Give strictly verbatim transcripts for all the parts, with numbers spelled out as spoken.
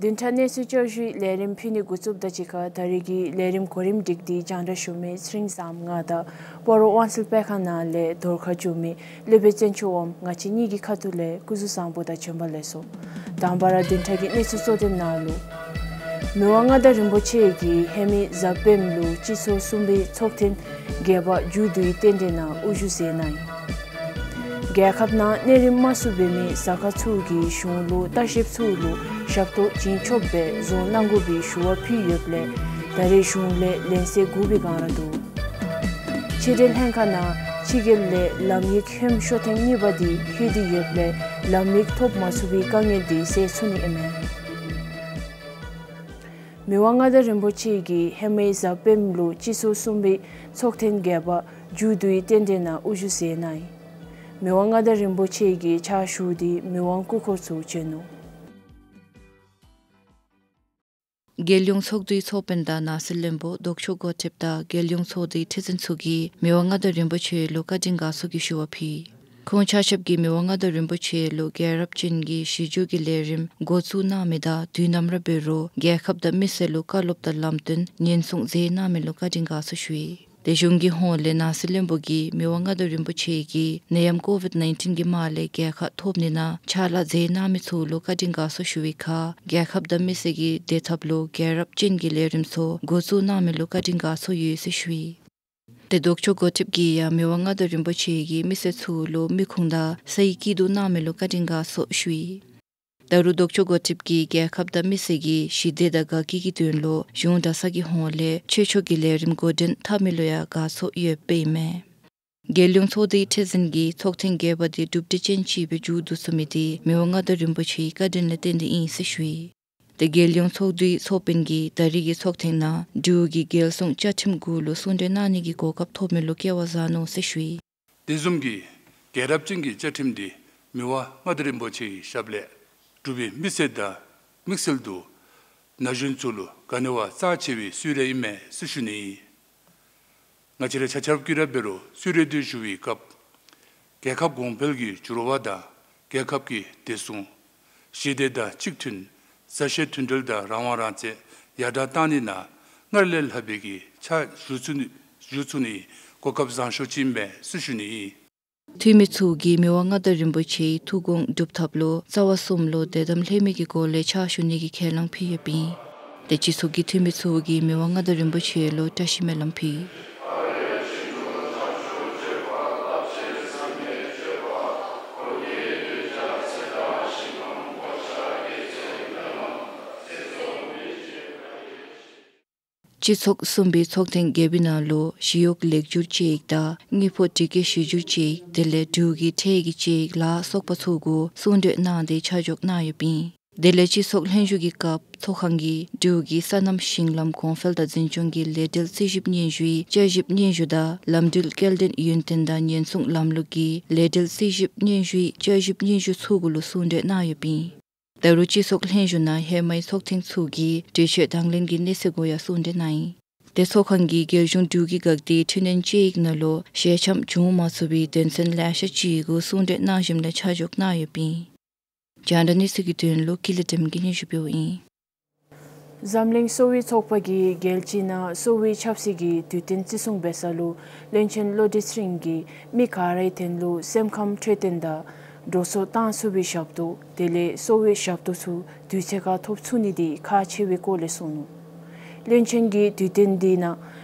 བདུན་ཕྲག་གནས་ཚུལ་བསྐྱར་ཞུའི་ལས་རིམ་ཕུལ་ནི་འགོ་བཙུགསཔ་དང་གཅིག་ཁར་ད་རིས་ཀྱི་ལས་རིམ་གོ་རིམ་སྒྲིག་སྟེ་སྙན་ཞུ་མི་ཚེ་རིང་བཟངམོ་ང་དང་སྤ་རོ་དབང་སེལ་སྤེལ་ཁང་ནང་ལས་བརྡ་ཁ་བསྒྱུར་མི་ལེགས་པའི་བཙན་སྐྱོགས་འོགམ་ང་བཅས་གཉིས་ཀྱི་ཁ་ཐུག་ལས་སྐུ་གཟུགས་བཟང་པོ་དང་བྱོན་པ་ལེགས་སོ། དང་པ་ར་བདུན་ཕྲག་གི་གནས་ཚུལ་གཙོ་དོན་ནང་ལུ། མི་དབང་མངའ་བདག་རིན་པོ་ཆེ་གིས་ཧེ་མའི་གཟའ་སྤེནམ་ལུ་སྤྱི་ཚོགས་གསུམ་པའི་ཚོགས་ཐེངས་བརྒྱད་པ་མཇུག་བསྡུའི་རྟེན་འབྲེལ་ནང་དབུ་བཞུགས་མཛད་གནང་ཡི། རྒྱལ་ཁབ་ནང་གནས་རིམ་དམའ་སུ་འབད་མི་ཟ་ཁང་ཚུ་གིས་གཞུང་ལུ་ལྟ་བཤལཔ་ཚུ་ལུ་ཞབས་ཏོག་བྱིན་ཆོགཔ་སྦེ་བཟོ་གནང་དགོ་པའི་ཞུ་བ་ཕུལ་ཡོདཔ་ལས་ད་རེས་གཞུང་ལས་ལན་གསལ་དགོ་པའི་སྒང་ར་འདུག། ཕྱི་འབྲེལ་ལྷན་ཁག་ནང་ཕྱི་རྒྱལ་ལས་ལམ་ཡིག་ཧོནམ་ཤོ་ཐེངས་གཉིས་པ་འདི་ལྷོད་དེ་ཡོདཔ་ལས་ལམ་ཡིག་ཐོབ་མ་ཚུགས་པའི་དཀའ་ངལ་འདི་སེལ་ཚུགས་ནི་ཨིན་མས། མི་དབང་མངའ་བདག་རིན་པོ་ཆེ་གིས་ཧེ་མའི་གཟའ་སྤེནམ་ལུ་སྤྱི་ཚོགས་གསུམ་པའི་ཚོགས་ཐེངས་བརྒྱད་པ་མཇུག་བསྡུའི་རྟེན་འབྲེལ་ནང་དབུ་བཞུགས་མཛད་གནང་ཡི། མི་དབང་མངའ་བདག་རིན་པོ་ཆེ་གིས་ཕྱག་ཞུ་སྟེ་མི་དབང་སྐུ་འཁོར་ཚུ་བྱོན་ནུག། རྒྱལ་ཡོངས་ཚོགས་འདུའི་ཚོགས་དཔོན་དང་ནང་སྲིད་བློན་པོ་ལྡོག་ཕྱོགས་འགོ་ཁྲིདཔ་དང་རྒྱལ་ཡོངས་ཚོགས་འདུའི་ཁྲི་འཛིན་ཚུ་གིས་མི་དབང་མངའ་བདག་རིན་པོ་ཆེ་ལུ་བཀའ་དྲིན་དགའ་ཚོར་གྱི་ཞུ་བ་ཕུལ། ཁོང་ཆ་ཁྱབ་ཀྱིས་མི་དབང་མངའ་བདག་རིན་པོ་ཆེ་ལུ་རྒྱལ་རབས་ཅན་གྱི་གཞི་བསྒྱུར་གྱི་ལས་རིམ་འགོ་བཙུགས་གནང་མི་དང་དུས་ནམ་ར་འབད་རུང་རྒྱལ་ཁབ་དང་མི་སེར་ལུ་བཀའ་སློབ་དང་ལམ་སྟོན་ཉེན་སྲུང་མཛད་གནང་མི་ལུ་བཀའ་དྲིན་དགའ་ཚོར་ཞུ་ཡི། དེ་གཞུང་གི་ཧོངས་ལས་ནང་སྲིད་བློན་པོ་གིས་མི་དབང་མངའ་བདག་རིན་པོ་ཆེ་གིས་ནད་ཡམས་ཀོ་བིཌ་ནའིན་ཊིན་གྱི་དམག་ལས་རྒྱལ་ཁ་ཐོབ་ནི་ནང་ཕྱག་ལཱ་མཛད་གནང་མི་ཚུ་ལུ་བཀའ་དྲིན་དགའ་ཚོར་ཞུ་བའི་ཁར་རྒྱལ་ཁབ་དང་མི་སེར་གྱི་བདེ་ཐབས་ལུ་རྒྱལ་རབས་ཅན་གྱི་ལས་རིམ་ཚུ་འགོ་བཙུགས་གནང་མི་ལུ་བཀའ་དྲིན་དགའ་ཚོར་ཡོད་ཟེར་ཞུ་ཡི། དེ་ལྡོག་ཕྱོགས་འགོ་ཁྲིདཔ་གིས་ཡང་མི་དབང་མངའ་བདག་རིན་པོ་ཆེ་གིས་མི་སེར་ཚུ་ལུ་མི་ཁུངས་དང་སའི་སྐྱིད་སྡུག་གནང་མི་ལུ་བཀའ་དྲིན་དགའ་ཚོར་ཞུ་ཡི། ད་རུང་ལྡོག་ཕྱོགས་འགོ་ཁྲིདཔ་གིས་རྒྱལ་ཁབ་དང་མི་སེར་གྱི་ཞི་བདེ་དང་དགའ་སྐྱིད་ཀྱི་དོན་ལུ་གཞུང་གྲྭ་ཚང་གི་ཧོངས་ལས་ཆོས་ཕྱོགས་ཀྱི་ལས་རིམ་འགོ་འདྲེན་འཐབ་མི་ལུ་ཡང་དགའ་ཚོར་ཡོདཔ་ཨིན་མས། རྒྱལ་ཡོངས་ཚོགས་འདུའི་ཁྲི་འཛིན་གྱིས་ཚོགས་ཐེངས་བརྒྱད་པ་འདི་གྲུབ་འབྲས་ཅན་ཅིག་སྦེ་མཇུག་བསྡུ་ཚུགས་མི་འདི་མི་དབང་མངའ་བདག་རིན་པོ་ཆེའི་བཀའ་དྲིན་ལས་བརྟེན་ཏེ་ཨིན་ཟེར་ཞུ་ཡི། དེ་རྒྱལ་ཡོངས་ཚོགས་འདུའི་ཚོགས་དཔོན་གྱིས་ད་རིས་ཀྱི་ཚོགས་ཐེངས་ནང་འབྲུག་གི་རྒྱལ་སྲུང་བཅའ་ཁྲིམས་གུ་ལུ་གསུང་གྲོས་གནང་ནི་གི་གོ་སྐབས་ཐོབ་མི་ལུ་སྐལ་བ་བཟང་ནུག་ཟེར་ཞུ་ཡི། དེ་བཟུམ་གྱི་རྒྱལ་རབས་ཅན་གྱི་བཅའ་ཁྲིམས་འདི་མི་དབང་མངའ་བདག་རིན་པོ་ཆེའི་ཞབས་ལས་འབྲུག་པའི་མི་སེར་དང་དམིགས་བསལ་དུ་ན་གཞོན་ཚུ་ལུ་ག་ནི་བ་རྩ་ཆེ་བའི་གསོལ་རས་ཨིན་མས་ཟེར་ཞུ་ནི་ཨིན། ང་བཅས་ར་ཆ་ཁྱབ་ཀྱིས་ར་འབད་རུང་གསོལ་རས་འདི་ཞུ་བའི་སྐབས་རྒྱལ་ཁབ་གོང་འཕེལ་གྱི་འགྱུར་བ་དང་རྒྱལ་ཁབ་ཀྱི་བདེ་སྲུང་ཞི་བདེ་དང་གཅིག་མཐུན་མཛའ་བཤེས་མཐུན་སྒྲིལ་དང་རང་དབང་རང་བཙན་ཡར་དྲག་གཏང་ནི་ནང་སྔར་ལས་ལྷག་པའི་གི་ཕྱག་ཞུ་ཚུགས་ནི་ཞུ་ཚུགས་ནི་གོ་སྐབས་བཟང་ཤོས་ཅིག་ཨིན་པས་ཟེར་ཞུ་ནི་ཨིན། འཐུས་མི་ཚུ་གིས་མི་དབང་མངའ་བདག་རིན་པོ་ཆེའི་ཐུགས་དགོངས་སྒྲུབ་ཐབས་ལུ་རྩ་བ་གསུམ་ལུ་དད་དམ་ལྷད་མེད་ཀྱི་སྒོ་ལས་ཕྱག་ཞུ་ནི་གི་ཁས་བླངས་ཕུལ་ཡོདཔ་ཨིན། དེ་སྤྱི་ཚོགས་ཀྱི་འཐུས་མི་ཚུ་གིས་མི་དབང་མངའ་བདག་རིན་པོ་ཆེ་ལུ་བཀྲ་ཤིས་སྨོན་ལམ་ཕུལ། སྤྱི་ཚོགས་གསུམ་པའི་ཚོགས་ཐེངས་བརྒྱད་པའི་ནང་ལུ་ཞི་གཡོག་ལེགས་བསྒྱུར་དཔྱད་ཡིག་དང་དངུལ་ཕོགས་སྒྲིག་བཀོད་བཤད་སྒྱུར་དཔྱད་ཡིག་དེ་ལས་འབྲུག་གི་ཁྲལ་གྱི་དཔྱད་ཡིག་ལ་སོགས་པ་ཚུ་གུ་གསུང་གྲོས་གནང་སྟེ་ཆ་འཇོག་གནང་ཡོདཔ་ཨིན། དེ་ལས་སྤྱི་ཚོགས་ལྷན་བཞུགས་ཀྱི་སྐབས་ཚོགས་ཁང་གིས་འབྲུག་གི་སོ་ནམ་ཞིང་ལམ་གོང་འཕེལ་དང་འཛིན་སྐྱོང་གི་ལས་འབྲེལ་རྩིས་ཞིབ་སྙན་ཞུའི་བསྐྱར་ཞིབ་སྙན་ཞུ་དང་ལམ་འགྲུལ་སྐྱེལ་འདྲེན་ཡུན་བརྟན་དང་ཉེན་སྲུང་ལམ་ལུགས་ཀྱི་ལས་འབྲེལ་རྩིས་ཞིབ་སྙན་ཞུའི་བསྐྱར་ཞིབ་སྙན་ཞུ་ཚུ་གུ་ལུ་གསུང་གྲོས་གནང་ཡོདཔ་ཨིན། ད་རུང་སྤྱི་ཚོགས་ལྷན་བཞུགས་ནང་ཧེ་མའི་ཚོགས་ཐེངས་ཚུ་གི་གྲོས་ཆོད་དང་ལེན་གྱི་གནས་ཚད་གུ་ཡང་གསུང་གྲོས་གནང་ཡི། དེ་ཚོགས་ཁང་གིས་རྒྱལ་གཞུང་འབྲུག་གི་འགག་སྡེའི་འཕྲི་སྣོན་དཔྱད་ཡིག་ནང་ལུ་ཞལ་འཆམ་བྱུང་མ་ཚུགས་པའི་དོན་ཚན་ལེ་ཤ་ཅིག་གུ་གསུང་གྲོས་གནང་ཞིནམ་ལས་ཆ་འཇོག་གནང་ཡོདཔ་ཨིན། རྒྱང་བསྒྲགས་གནས་ཚུལ་གྱི་དོན་ལུ་ཀུན་ལེགས་སྒྲོལ་མ་གིས་སྙན་ཞུ་ཕུལཝ་ཨིན། འཛམ་གླིང་གསོ་བའི་ཚོགས་པ་གིས་རྒྱལ་སྤྱི་ནང་གསོ་བའི་ཆབ་སྲིད་ཀྱི་དུས་སྟོན་བརྩི་སྲུང་འབད་ས་ལུ་བློན་ཆེན་བློ་གྲོས་ཚེ་རིང་གིས་མི་ག་རའི་དོན་ལུ་སེམས་ཁམས་འཕྲོད་བསྟེན་དང་འགྲོ་སོང་བཏང་ཚུགས་པའི་ཞབས་ཏོག་དེ་ལས་གསོ་བའི་ཞབས་ཏོག་ཚུ་དུས་ཚོད་ཁར་ཐོབ་ཚུགས་ནི་འདི་ཁག་ཆེ་བའི་སྐོར་ལས་གསུངས་ནུག། བློན་ཆེན་གྱིས་དུས་སྟོན་འདི་ནང་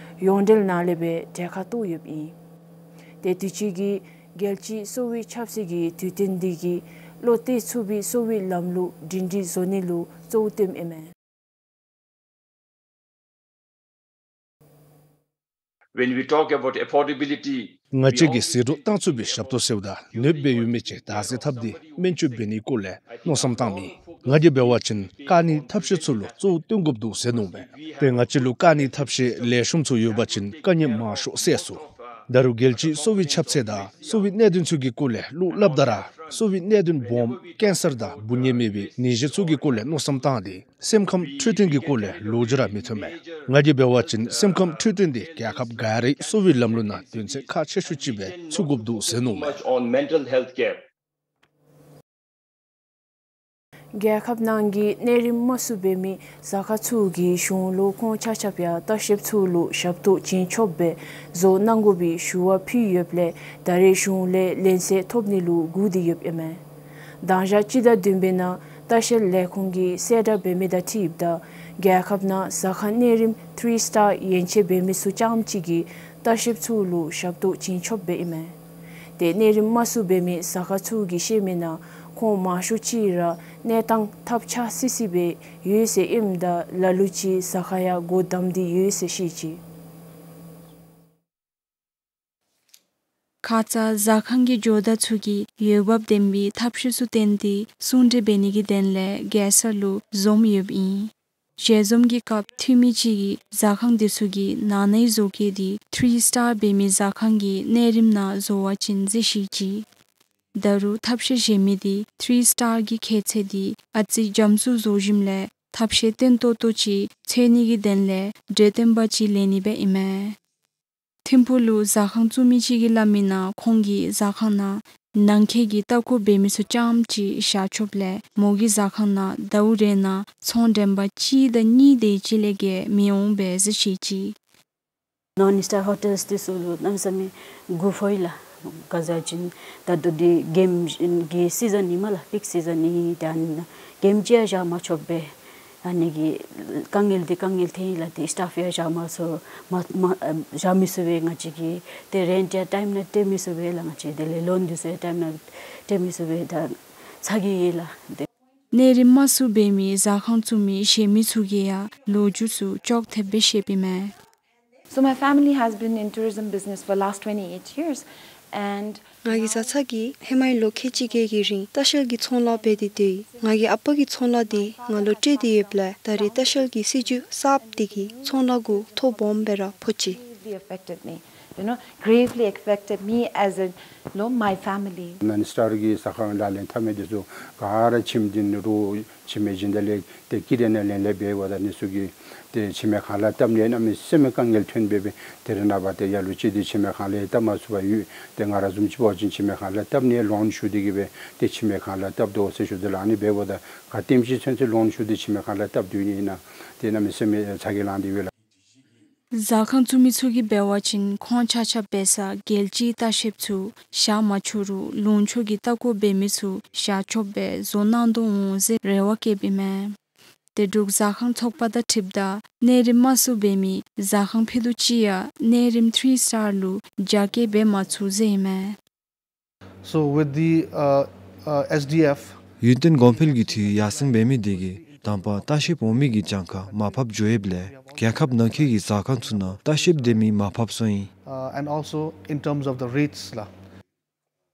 ཡོངས་འབྲེལ་ནང་ལས་སྦེ་གྲལ་ཁར་གཏོགས་ཡོདཔ་ཨིན། དེ་དུས་ཅི་གི་རྒྱལ་སྤྱིའི་གསོ་བའི་ཆབ་སྲིད་ཀྱི་དུས་སྟོན་འདི་གིས་བློ་གཏད་ཚུགས་པའི་གསོ་བའི་ལམ་ལུགས་སྒྲིང་སྒྲིང་བཟོ་ནི་ལུ་གཙོ་བོ་བཏོནམ་ཨིན་མས། When we talk about affordability, ང་བཅས་ཀྱིས་ཟད་འགྲོ་བཏང་ཚུགས་པའི་ཞབས་ཏོག་ཟེརཝ་ད་གནོདཔ་སྦེ་ཡོད་མི་ཅིག་བདག་འཛིན་འཐབ་སྟེ་སྨན་བཅོས་འབད་ནིའི་སྐོར་ལས་མནོ་བསམ་བཏངམ་ཨིན། ང་གིས་འབད་བ་ཅིན་བཀག་ནིའི་ཐབས་ཤེས་ཚུ་ལུ་གཙོ་བོ་བཏོན་དགོཔ་འདུག་ཟེར་མནོཝ་མས། ཏེ་ང་བཅས་ལུ་བཀག་ནིའི་ཐབས་ཤེས་ལེགས་ཤོམ་ཚུ་ཡོད་པ་ཅིན་དཀའ་ངལ་མང་ཤོས་སེལ་ཚུགས། ད་རུང་རྒྱལ་སྤྱིའི་གསོ་བའི་ཁྱབ་ཚད་དང་གསོ་བའི་གནད་དོན་ཚུ་གི་སྐོར་ལས་བློ་སླབ་ད་ར་གསོ་བའི་གནད་དོན་སྦོམ་ཀེན་སར་དང་འབུ་ནད་མེད་པའི་ནད་གཞི་ཚུ་གི་སྐོར་ལས་མནོ་བསམ་བཏང་སྟེ་སེམས་ཁམས་འཕྲོད་བསྟེན་གྱི་སྐོར་ལས་ལོ་རྒྱུས་ར་མི་ཐོན་མས། ང་གིས་འབད་བ་ཅིན་སེམས་ཁམས་འཕྲོད་བསྟེན་འདི་རྒྱལ་ཁབ་ག་རའི་གསོ་བའི་ལམ་ལུགས་ནང་དོན་ཚན་ཁག་ཆེ་ཤོས་ཅིག་སྦེ་ཚུད་དགོཔ་འདུག་ཟེར་མནོཝ་མས། Much on mental health care. རྒྱལ་ཁབ་ནང་གི་གནས་རིམ་དམའ་སུ་འབད་མི་ཟ་ཁང་ཚུ་གིས་གཞུང་ལུ་ཁོང་ཆ་ཁྱབ་ཡང་ལྟ་བཤལཔ་ཚུ་ལུ་ཞབས་ཏོག་བྱིན་ཆོགཔ་སྦེ་བཟོ་གནང་དགོ་པའི་ཞུ་བ་ཕུལ་ཡོདཔ་ལས་ད་རེས་གཞུང་ལས་ལན་གསལ་ཐོབ་ནི་ལུ་སྒུག་སྟེ་ཡོདཔ་ཨིན་མས། དང་ཞག་སྤྱི་ཟླ་བདུན་པའི་ནང་ལྟ་བཤལ་ལས་ཁུངས་ཀྱིས་གསལ་བསྒྲགས་འབད་མི་དང་འཁྲིལཝ་ད་རྒྱལ་ཁབ་ནང་ཟ་ཁང་གནས་རིམ་ཐི་རི་སི་ཊར་ཡན་ཆད་འབད་མི་ཚུ་རྐྱངམ་གཅིག་གིས་ལྟ་བཤལཔ་ཚུ་ལུ་ཞབས་ཏོག་བྱིན་ཆོགཔ་སྦེ་ཨིན་མས། ཏེ་གནས་རིམ་དམའ་སུ་འབད་མི་ཟ་ཁང་ཚུ་གིས་བཤད་མི་ནང་ཁོང་མང་ཤོས་ཅིག་ར་གནས་སྟངས་ཐབས་ཆག་སི་སི་སྦེ་ཡོད་ཟེར་ཨིནམ་ད་ལ་ལུ་ཅིག་ཟ་ཁང་ཡང་སྒོ་བསྡམས་ཏེ་ཡོད་ཟེར་བཤད་ཅི། ཁ་ཙ་ཟ་ཁང་གི་ཇོ་བདག་ཚུ་གིས་འོས་འབབ་ལྡན་པའི་ཐབས་ཤེས་ཚུ་བཏོན་ཏེ་གསུང་གྲོས་འབད་ནི་གི་དོན་ལས་རྒྱལ་ས་ལུ་འཛོམས་ཡོདཔ་ཨིན། ཞལ་འཛོམས་ཀྱི་སྐབས་འཐུས་མི་ཅིག་གིས་ཟ་ཁང་དེ་ཚུ་གི་ནང་ནའི་བཟོ་བཀོད་དེ་ཐི་རི་སི་ཊར་འབད་མི་ཟ་ཁང་གི་གནས་རིམ་ནང་བཟོ་བ་ཅིན་ཟེར་བཤད་ཅི། ད་རུང་ཐབས་ཤེས་གཞན་མི་དེ་ཐི་རི་སི་ཊར་གྱི་ཁྱད་ཚད་དེ་ཨ་ཙི་འཇམ་སུ་བཟོ་ཞིནམ་ལས་ཐབས་ཤེས་བརྟན་ཏོག་ཏོ་ཅིག་འཚོལ་ནི་གི་དོན་ལས་གྲོས་སྟོན་པ་ཅིག་ལེན་ནི་སྦེ་ཨིན་མས། ཐིམ་ཕུག་ལུ་ཟ་ཁང་བཙུགས་མི་ཅིག་གིས་སླབ་མི་ནང་ཁོང་གི་ཟ་ཁང་ནང་ནང་འཁོད་ཀྱི་ལྟ་སྐོར་འབད་མི་ཚུ་རྐྱངམ་གཅིག་བཞག་ཆོགཔ་ལས་མོ་གི་ཟ་ཁང་ནང་ཟླཝ་རེ་ནང་ཚོང་མགྲོན་པ་གཅིག་དང་གཉིས་དེ་ཅིག་ལས་བརྒལ་མི་འོང་པས་ཟེར་བཤད་ཅི། ནཱོན་སི་ཊར་ཧོ་ཊེལསི་དེ་ཚུ་ལུ་གནམ་མེད་ས་མེད་མགུ་འཕོ་ཡི་ལགས། ག་ཟེར་བ་ཅིན་ད་ལྟོ་འདི་གྱིམ་གྱི་སི་ཛན་ཨིན་མས་ལགས། པིཀ་སི་ཛན་ཨིན། ད་ནི་གྱིམ་ཅིག་ཡང་བཞག་མ་ཆོགཔ་སྦེ་ཨ་ནི་གི་དཀའ་ངལ་འདི་དཀའ་ངལ་ཐོན་ཡི་ལགས། ཏེ་སི་ཊཕ་ཡང་བཞག་མ་ཚུགས་མ་མ་བཞག་མི་ཚུགས་པས། ང་བཅས་ཀྱིས་ཏེ་རེནཊ་ཡང་ཊའིམ་ནང་སྤྲོད་མི་ཚུགས་པས་ལགས། ང་བཅས་དེ་ལས་ལོན་འདི་ཚུ་ཡང་ཊའིམ་ནང་སྤྲོད་མི་ཚུགས་པས། ད་ཚ་གྱང་ཡོད་ལགས། ཏེ་གནས་རིམ་དམའ་སུ་འབད་མི་ཟ་ཁང་བཙུགས་མི་གཞན་མི་ཚུ་གིས་ཡང་ལོ་རྒྱུས་ཚུ་ཅོག་འཐདཔ་སྦེ་བཤདཔ་ཨིན་མས། So my family has been in tourism business for last twenty-eight years, and ང་གི་བཟའ་ཚང་གིས་ཧེ་མའི་ལོ་ཁལ་གཅིག་བརྒྱད་ཀྱི་རིང་ལྟ་བཤལ་གྱི་ཚོང་ལཱ་འབད་དེ་སྡོད་ཡི། ང་གི་ཨ་པ་གི་ཚོང་ལཱ་འདི་ང་ལུ་སྤྲོད་དེ་ཡོདཔ་ལས་ད་རེས་ལྟ་བཤལ་གྱི་སྲིད་བྱུས་གསརཔ་འདི་གིས་ཚོང་ལཱ་གུ་ཐོ་སྦོམ་སྦེ་ར་ཕོག་ཅི། Gravely affected me, you know, gravely affected me as a, you know, my family. ནཱོན་སི་ཊར་གྱི་ཟ་ཁང་ལག་ལེན་འཐབ་མི་དེ་ཚུ་ག་ར་ཁྱིམ་འདི་ནང་ར་ཁྱིམ་མེད་སྦྱིན་བདག་ལས་ཏེ་ཀི་རེ་ནང་ལེན་ལས་འབདཝ་ད་ཨ་ནི་ཚུ་གིས་ཏེ་ཁྱིམ་མེད་ཁང་གླ་བཏབ་ནི་གནམ་མེད་ས་མེད་དཀའ་ངལ་ཐོན་སྦེ་སྦེ་ཏེ་རེ་ནངས་པ་ཏེ་ལ་ལུ་ཅིག་འདི་ཁྱིམ་མེད་ཁང་གླ་བཏབ་མ་ཚུགས་པར་ཡོད། ཏེ་ང་ར་བཟུམ་ཅིག་འབད་བ་ཅིན་ཁྱིམ་མེད་ཁང་གླ་བཏབ་ནི་ལོན་ཞུ་སྟེ་གིས་སྦེ་ཏེ་ཁྱིམ་མེད་ཁང་གླ་བཏབ་དོ་ཟེར་ཞུ་དོ་ལགས། ཨ་ནི་འབདཝ་ད་ག་དེམ་ཅིག་ཚུན་ཚོད་ལོན་ཞུ་སྟེ་ཁྱིམ་མེད་ཁང་གླ་བཏབ་སྡོད་ནི་ཨིན་ན་ཏེ་གནམ་མེད་ས་མེད་ཚ་གྱང་ལང་སྟེ་ཡོད་ལགས། ཟ་ཁང་བཙུགས་མི་ཚུ་གིས་འབད་བ་ཅིན་ཁོང་ཆ་ཁྱབ་འབད་ས་རྒྱལ་སྤྱིའི་ལྟ་བཤལཔ་ཚུ་བཞག་མ་ཆོག་རུང་ལུང་ཕྱོགས་ཀྱི་ལྟ་སྐོར་འབད་མི་ཚུ་བཞག་ཆོགཔ་སྦེ་བཟོ་གནང་དོ་འོང་ཟེར་རེ་བ་བསྐྱེདཔ་ཨིན་མས། ཏེ་འབྲུག་ཟ་ཁང་ཚོགས་པ་དང་འཁྲིལཝ་ད་གནས་རིམ་དམའ་སུ་འབད་མི་ཟ་ཁང་ཕུད་རྡོག་ཅིག་ཡང་གནས་རིམ་ཐི་རི་སི་ཊར་ལུ་རྒྱ་སྐྱེད་འབད་མ་ཚུགས་ཟེར་ཨིན་མས། So with the, uh, uh, S D F, ཡུན་བརྟན་གོང་འཕེལ་གྱི་འཐུས་ཡར་སེང་འབད་མི་དེ་གིས་དང་པ་ལྟ་བཤལཔ་འོང་མི་གི་གྱངས་ཁ་མར་ཕབ་འགྱོ་ཡོདཔ་ལས་རྒྱལ་ཁབ་ནང་འཁོད་ཀྱི་ཟ་ཁང་ཚུ་ནང་ལྟ་བཤལཔ་སྡོད་མི་མར་ཕབ་སོང་ཡི། Uh, and also in terms of the rates ལགས།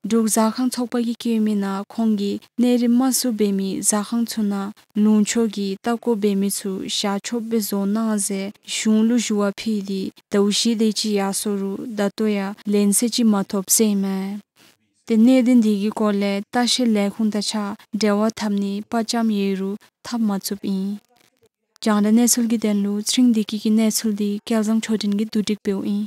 འབྲུག་ཟ་ཁང་ཚོགས་པ་གིས་བཀོད་མི་ནང་ཁོང་གིས་གནས་རིམ་དམའ་སུ་འབད་མི་ཟ་ཁང་ཚུ་ནང་ལུང་ཕྱོགས་ཀྱི་ལྟ་སྐོར་འབད་མི་ཚུ་བཞག་ཆོགཔ་སྦེ་བཟོ་གནང་ཟེར་གཞུང་ལུ་ཞུ་བ་ཕུལ་ཏེ་ཟླཝ་བཞི་དེ་ཅིག་ཡར་སོང་རུང་ད་ལྟོ་ཡང་ལན་གསལ་ཅིག་མ་ཐོབ་ཟེར་ཨིན་མས། ཏེ་གནད་དོན་འདི་གི་སྐོར་ལས་ལྟ་བཤལ་ལས་ཁུངས་དང་གཅིག་ཁར་འབྲེལ་བ་འཐབ་ནིའི་དཔའ་བཅམ་ཡོད་རུང་འཐབ་མ་ཚུགསཔ་ཨིན། རྒྱང་བསྒྲགས་གནས་ཚུལ་གྱི་དོན་ལུ་ཚེ་རིང་བདེ་སྐྱིད་ཀྱི་གནས་ཚུལ་འདི་སྐལ་བཟང་ཆོས་སྒྲོན་གྱིས་བསྡུ་སྒྲིག་འབདཝ་ཨིན།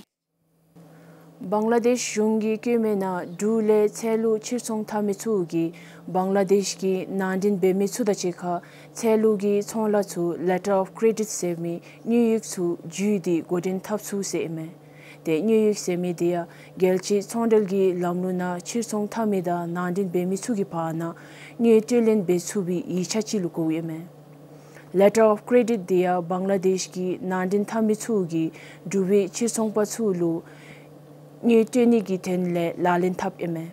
བང་ལ་དེཤ་གཞུང་གིས་བཀོད་མི་ནང་འབྲུག་ལས་ཚལ་ལུ་ཕྱིར་ཚོང་འཐབ་མི་ཚུ་གིས་བང་ལ་དེཤ་གི་ནང་འདྲེན་འབད་མི་ཚུ་དང་གཅིག་ཁར་ཚལ་ལུ་གི་ཚོང་ལཱ་ཚུ་ལེ་ཊར་ཨོཕ་ཀེ་རེ་ཌིཊ་ཟེར་མི་དངུལ་ཡིག་ཚུ་བརྒྱུད་དེ་འགོ་འདྲེན་འཐབ་ཚུགས་ཟེར་ཨིན་མས། ཏེ་དངུལ་ཡིག་ཟེར་མི་དེ་ཡང་རྒྱལ་སྤྱིའི་ཚོང་འབྲེལ་གྱི་ལམ་ལུགས་ནང་ཕྱིར་ཚོང་འཐབ་མི་དང་ནང་འདྲེན་འབད་མི་ཚུ་གི་བར་ན་དངུལ་སྤྲོད་ལེན་འབད་ཚུགས་པའི་ཡིག་ཆ་ཅིག་ལུ་གོཝ་ཨིན་མས། ལེ་ཊར་ཨོཕ་ཀེ་རེ་ཌིཊ་དེ་ཡང་བང་ལ་དེཤ་གི་ནང་འདྲེན་འཐབ་མི་ཚུ་གིས་འབྲུག་པའི་ཕྱིར་ཚོང་པ་ཚུ་ལུ་དངུལ་སྤྲོད་ནི་གི་དོན་ལས་ལག་ལེན་འཐབ་ཨིན་མས།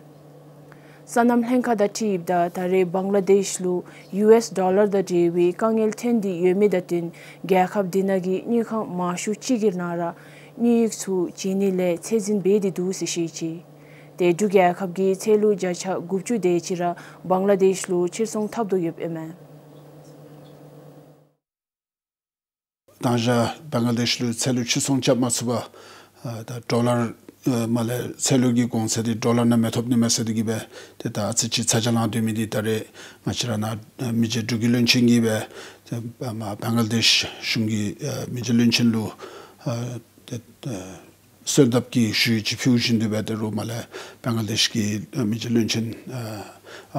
སོ་ནམ་ལྷན་ཁག་དང་འཁྲིལཝ་ད་ད་རེས་བང་ལ་དེཤ་ལུ་ཡུ་ཨེསི་ཌོ་ལར་དང་འབྲེལ་བའི་དཀའ་ངལ་ཐོན་ཏེ་ཡོད་མི་དང་བསྟུན་རྒྱལ་ཁབ་དེ་ནང་གི་དངུལ་ཁང་མང་ཤོས་ཅིག་གི་ནང་ར་དངུལ་ཡིག་ཚུ་བྱིན་ནི་ལས་ཚད་འཛིན་འབད་དེ་འདུག་ཟེར་བཤད་ཅི། ཏེ་འབྲུག་རྒྱལ་ཁབ་ཀྱི་ཚལ་ལུ་བརྒྱ་ཆ་དགུ་བཅུ་དེ་ཅིག་ར་བང་ལ་དེཤ་ལུ་ཕྱིར་ཚོང་འཐབ་དོ་ཡོདཔ་ཨིན་མས། དང་ཞག་བང་ལ་དེཤ་ལུ་ཚལ་ལུ་ཕྱིར་ཚོང་རྐྱབ་མ་ཚུགས་པར་ཨ་ད་ཌོ་ལར་ཨ་མ་ལས་ཚལ་ལུ་གི་གོང་ཚད་འདི་ཌོ་ལར་ནང་མི་ཐོབ་ནི་མས་ཟེར་དེ་གིས་སྦེ་ཏེ་ད་ཨ་ཙི་ཅིག་ཚ་གྱང་ལང་སྡོད་མི་འདི་ད་རེས་ང་བཅས་ར་ནཱ་མི་རྗེ་འབྲུག་གི་བློན་ཆེན་གྱིས་སྦེ་ཏེ་ཨ་མ་བང་ལ་དེཤ་གཞུང་གི་ཨ་མི་རྗེ་བློན་ཆེན་ལུ་ཨ་ཏེ་ཨ་གསོལ་འདེབས་ཀྱི་ཞུ་ཡིག་ཅིག་ཕུལ་བཞིན་དུ་སྦེ་ཏེ་རུང་མ་ལས་བང་ལ་དེཤ་གི་ཨ་མི་རྗེ་བློན་ཆེན་ཨ་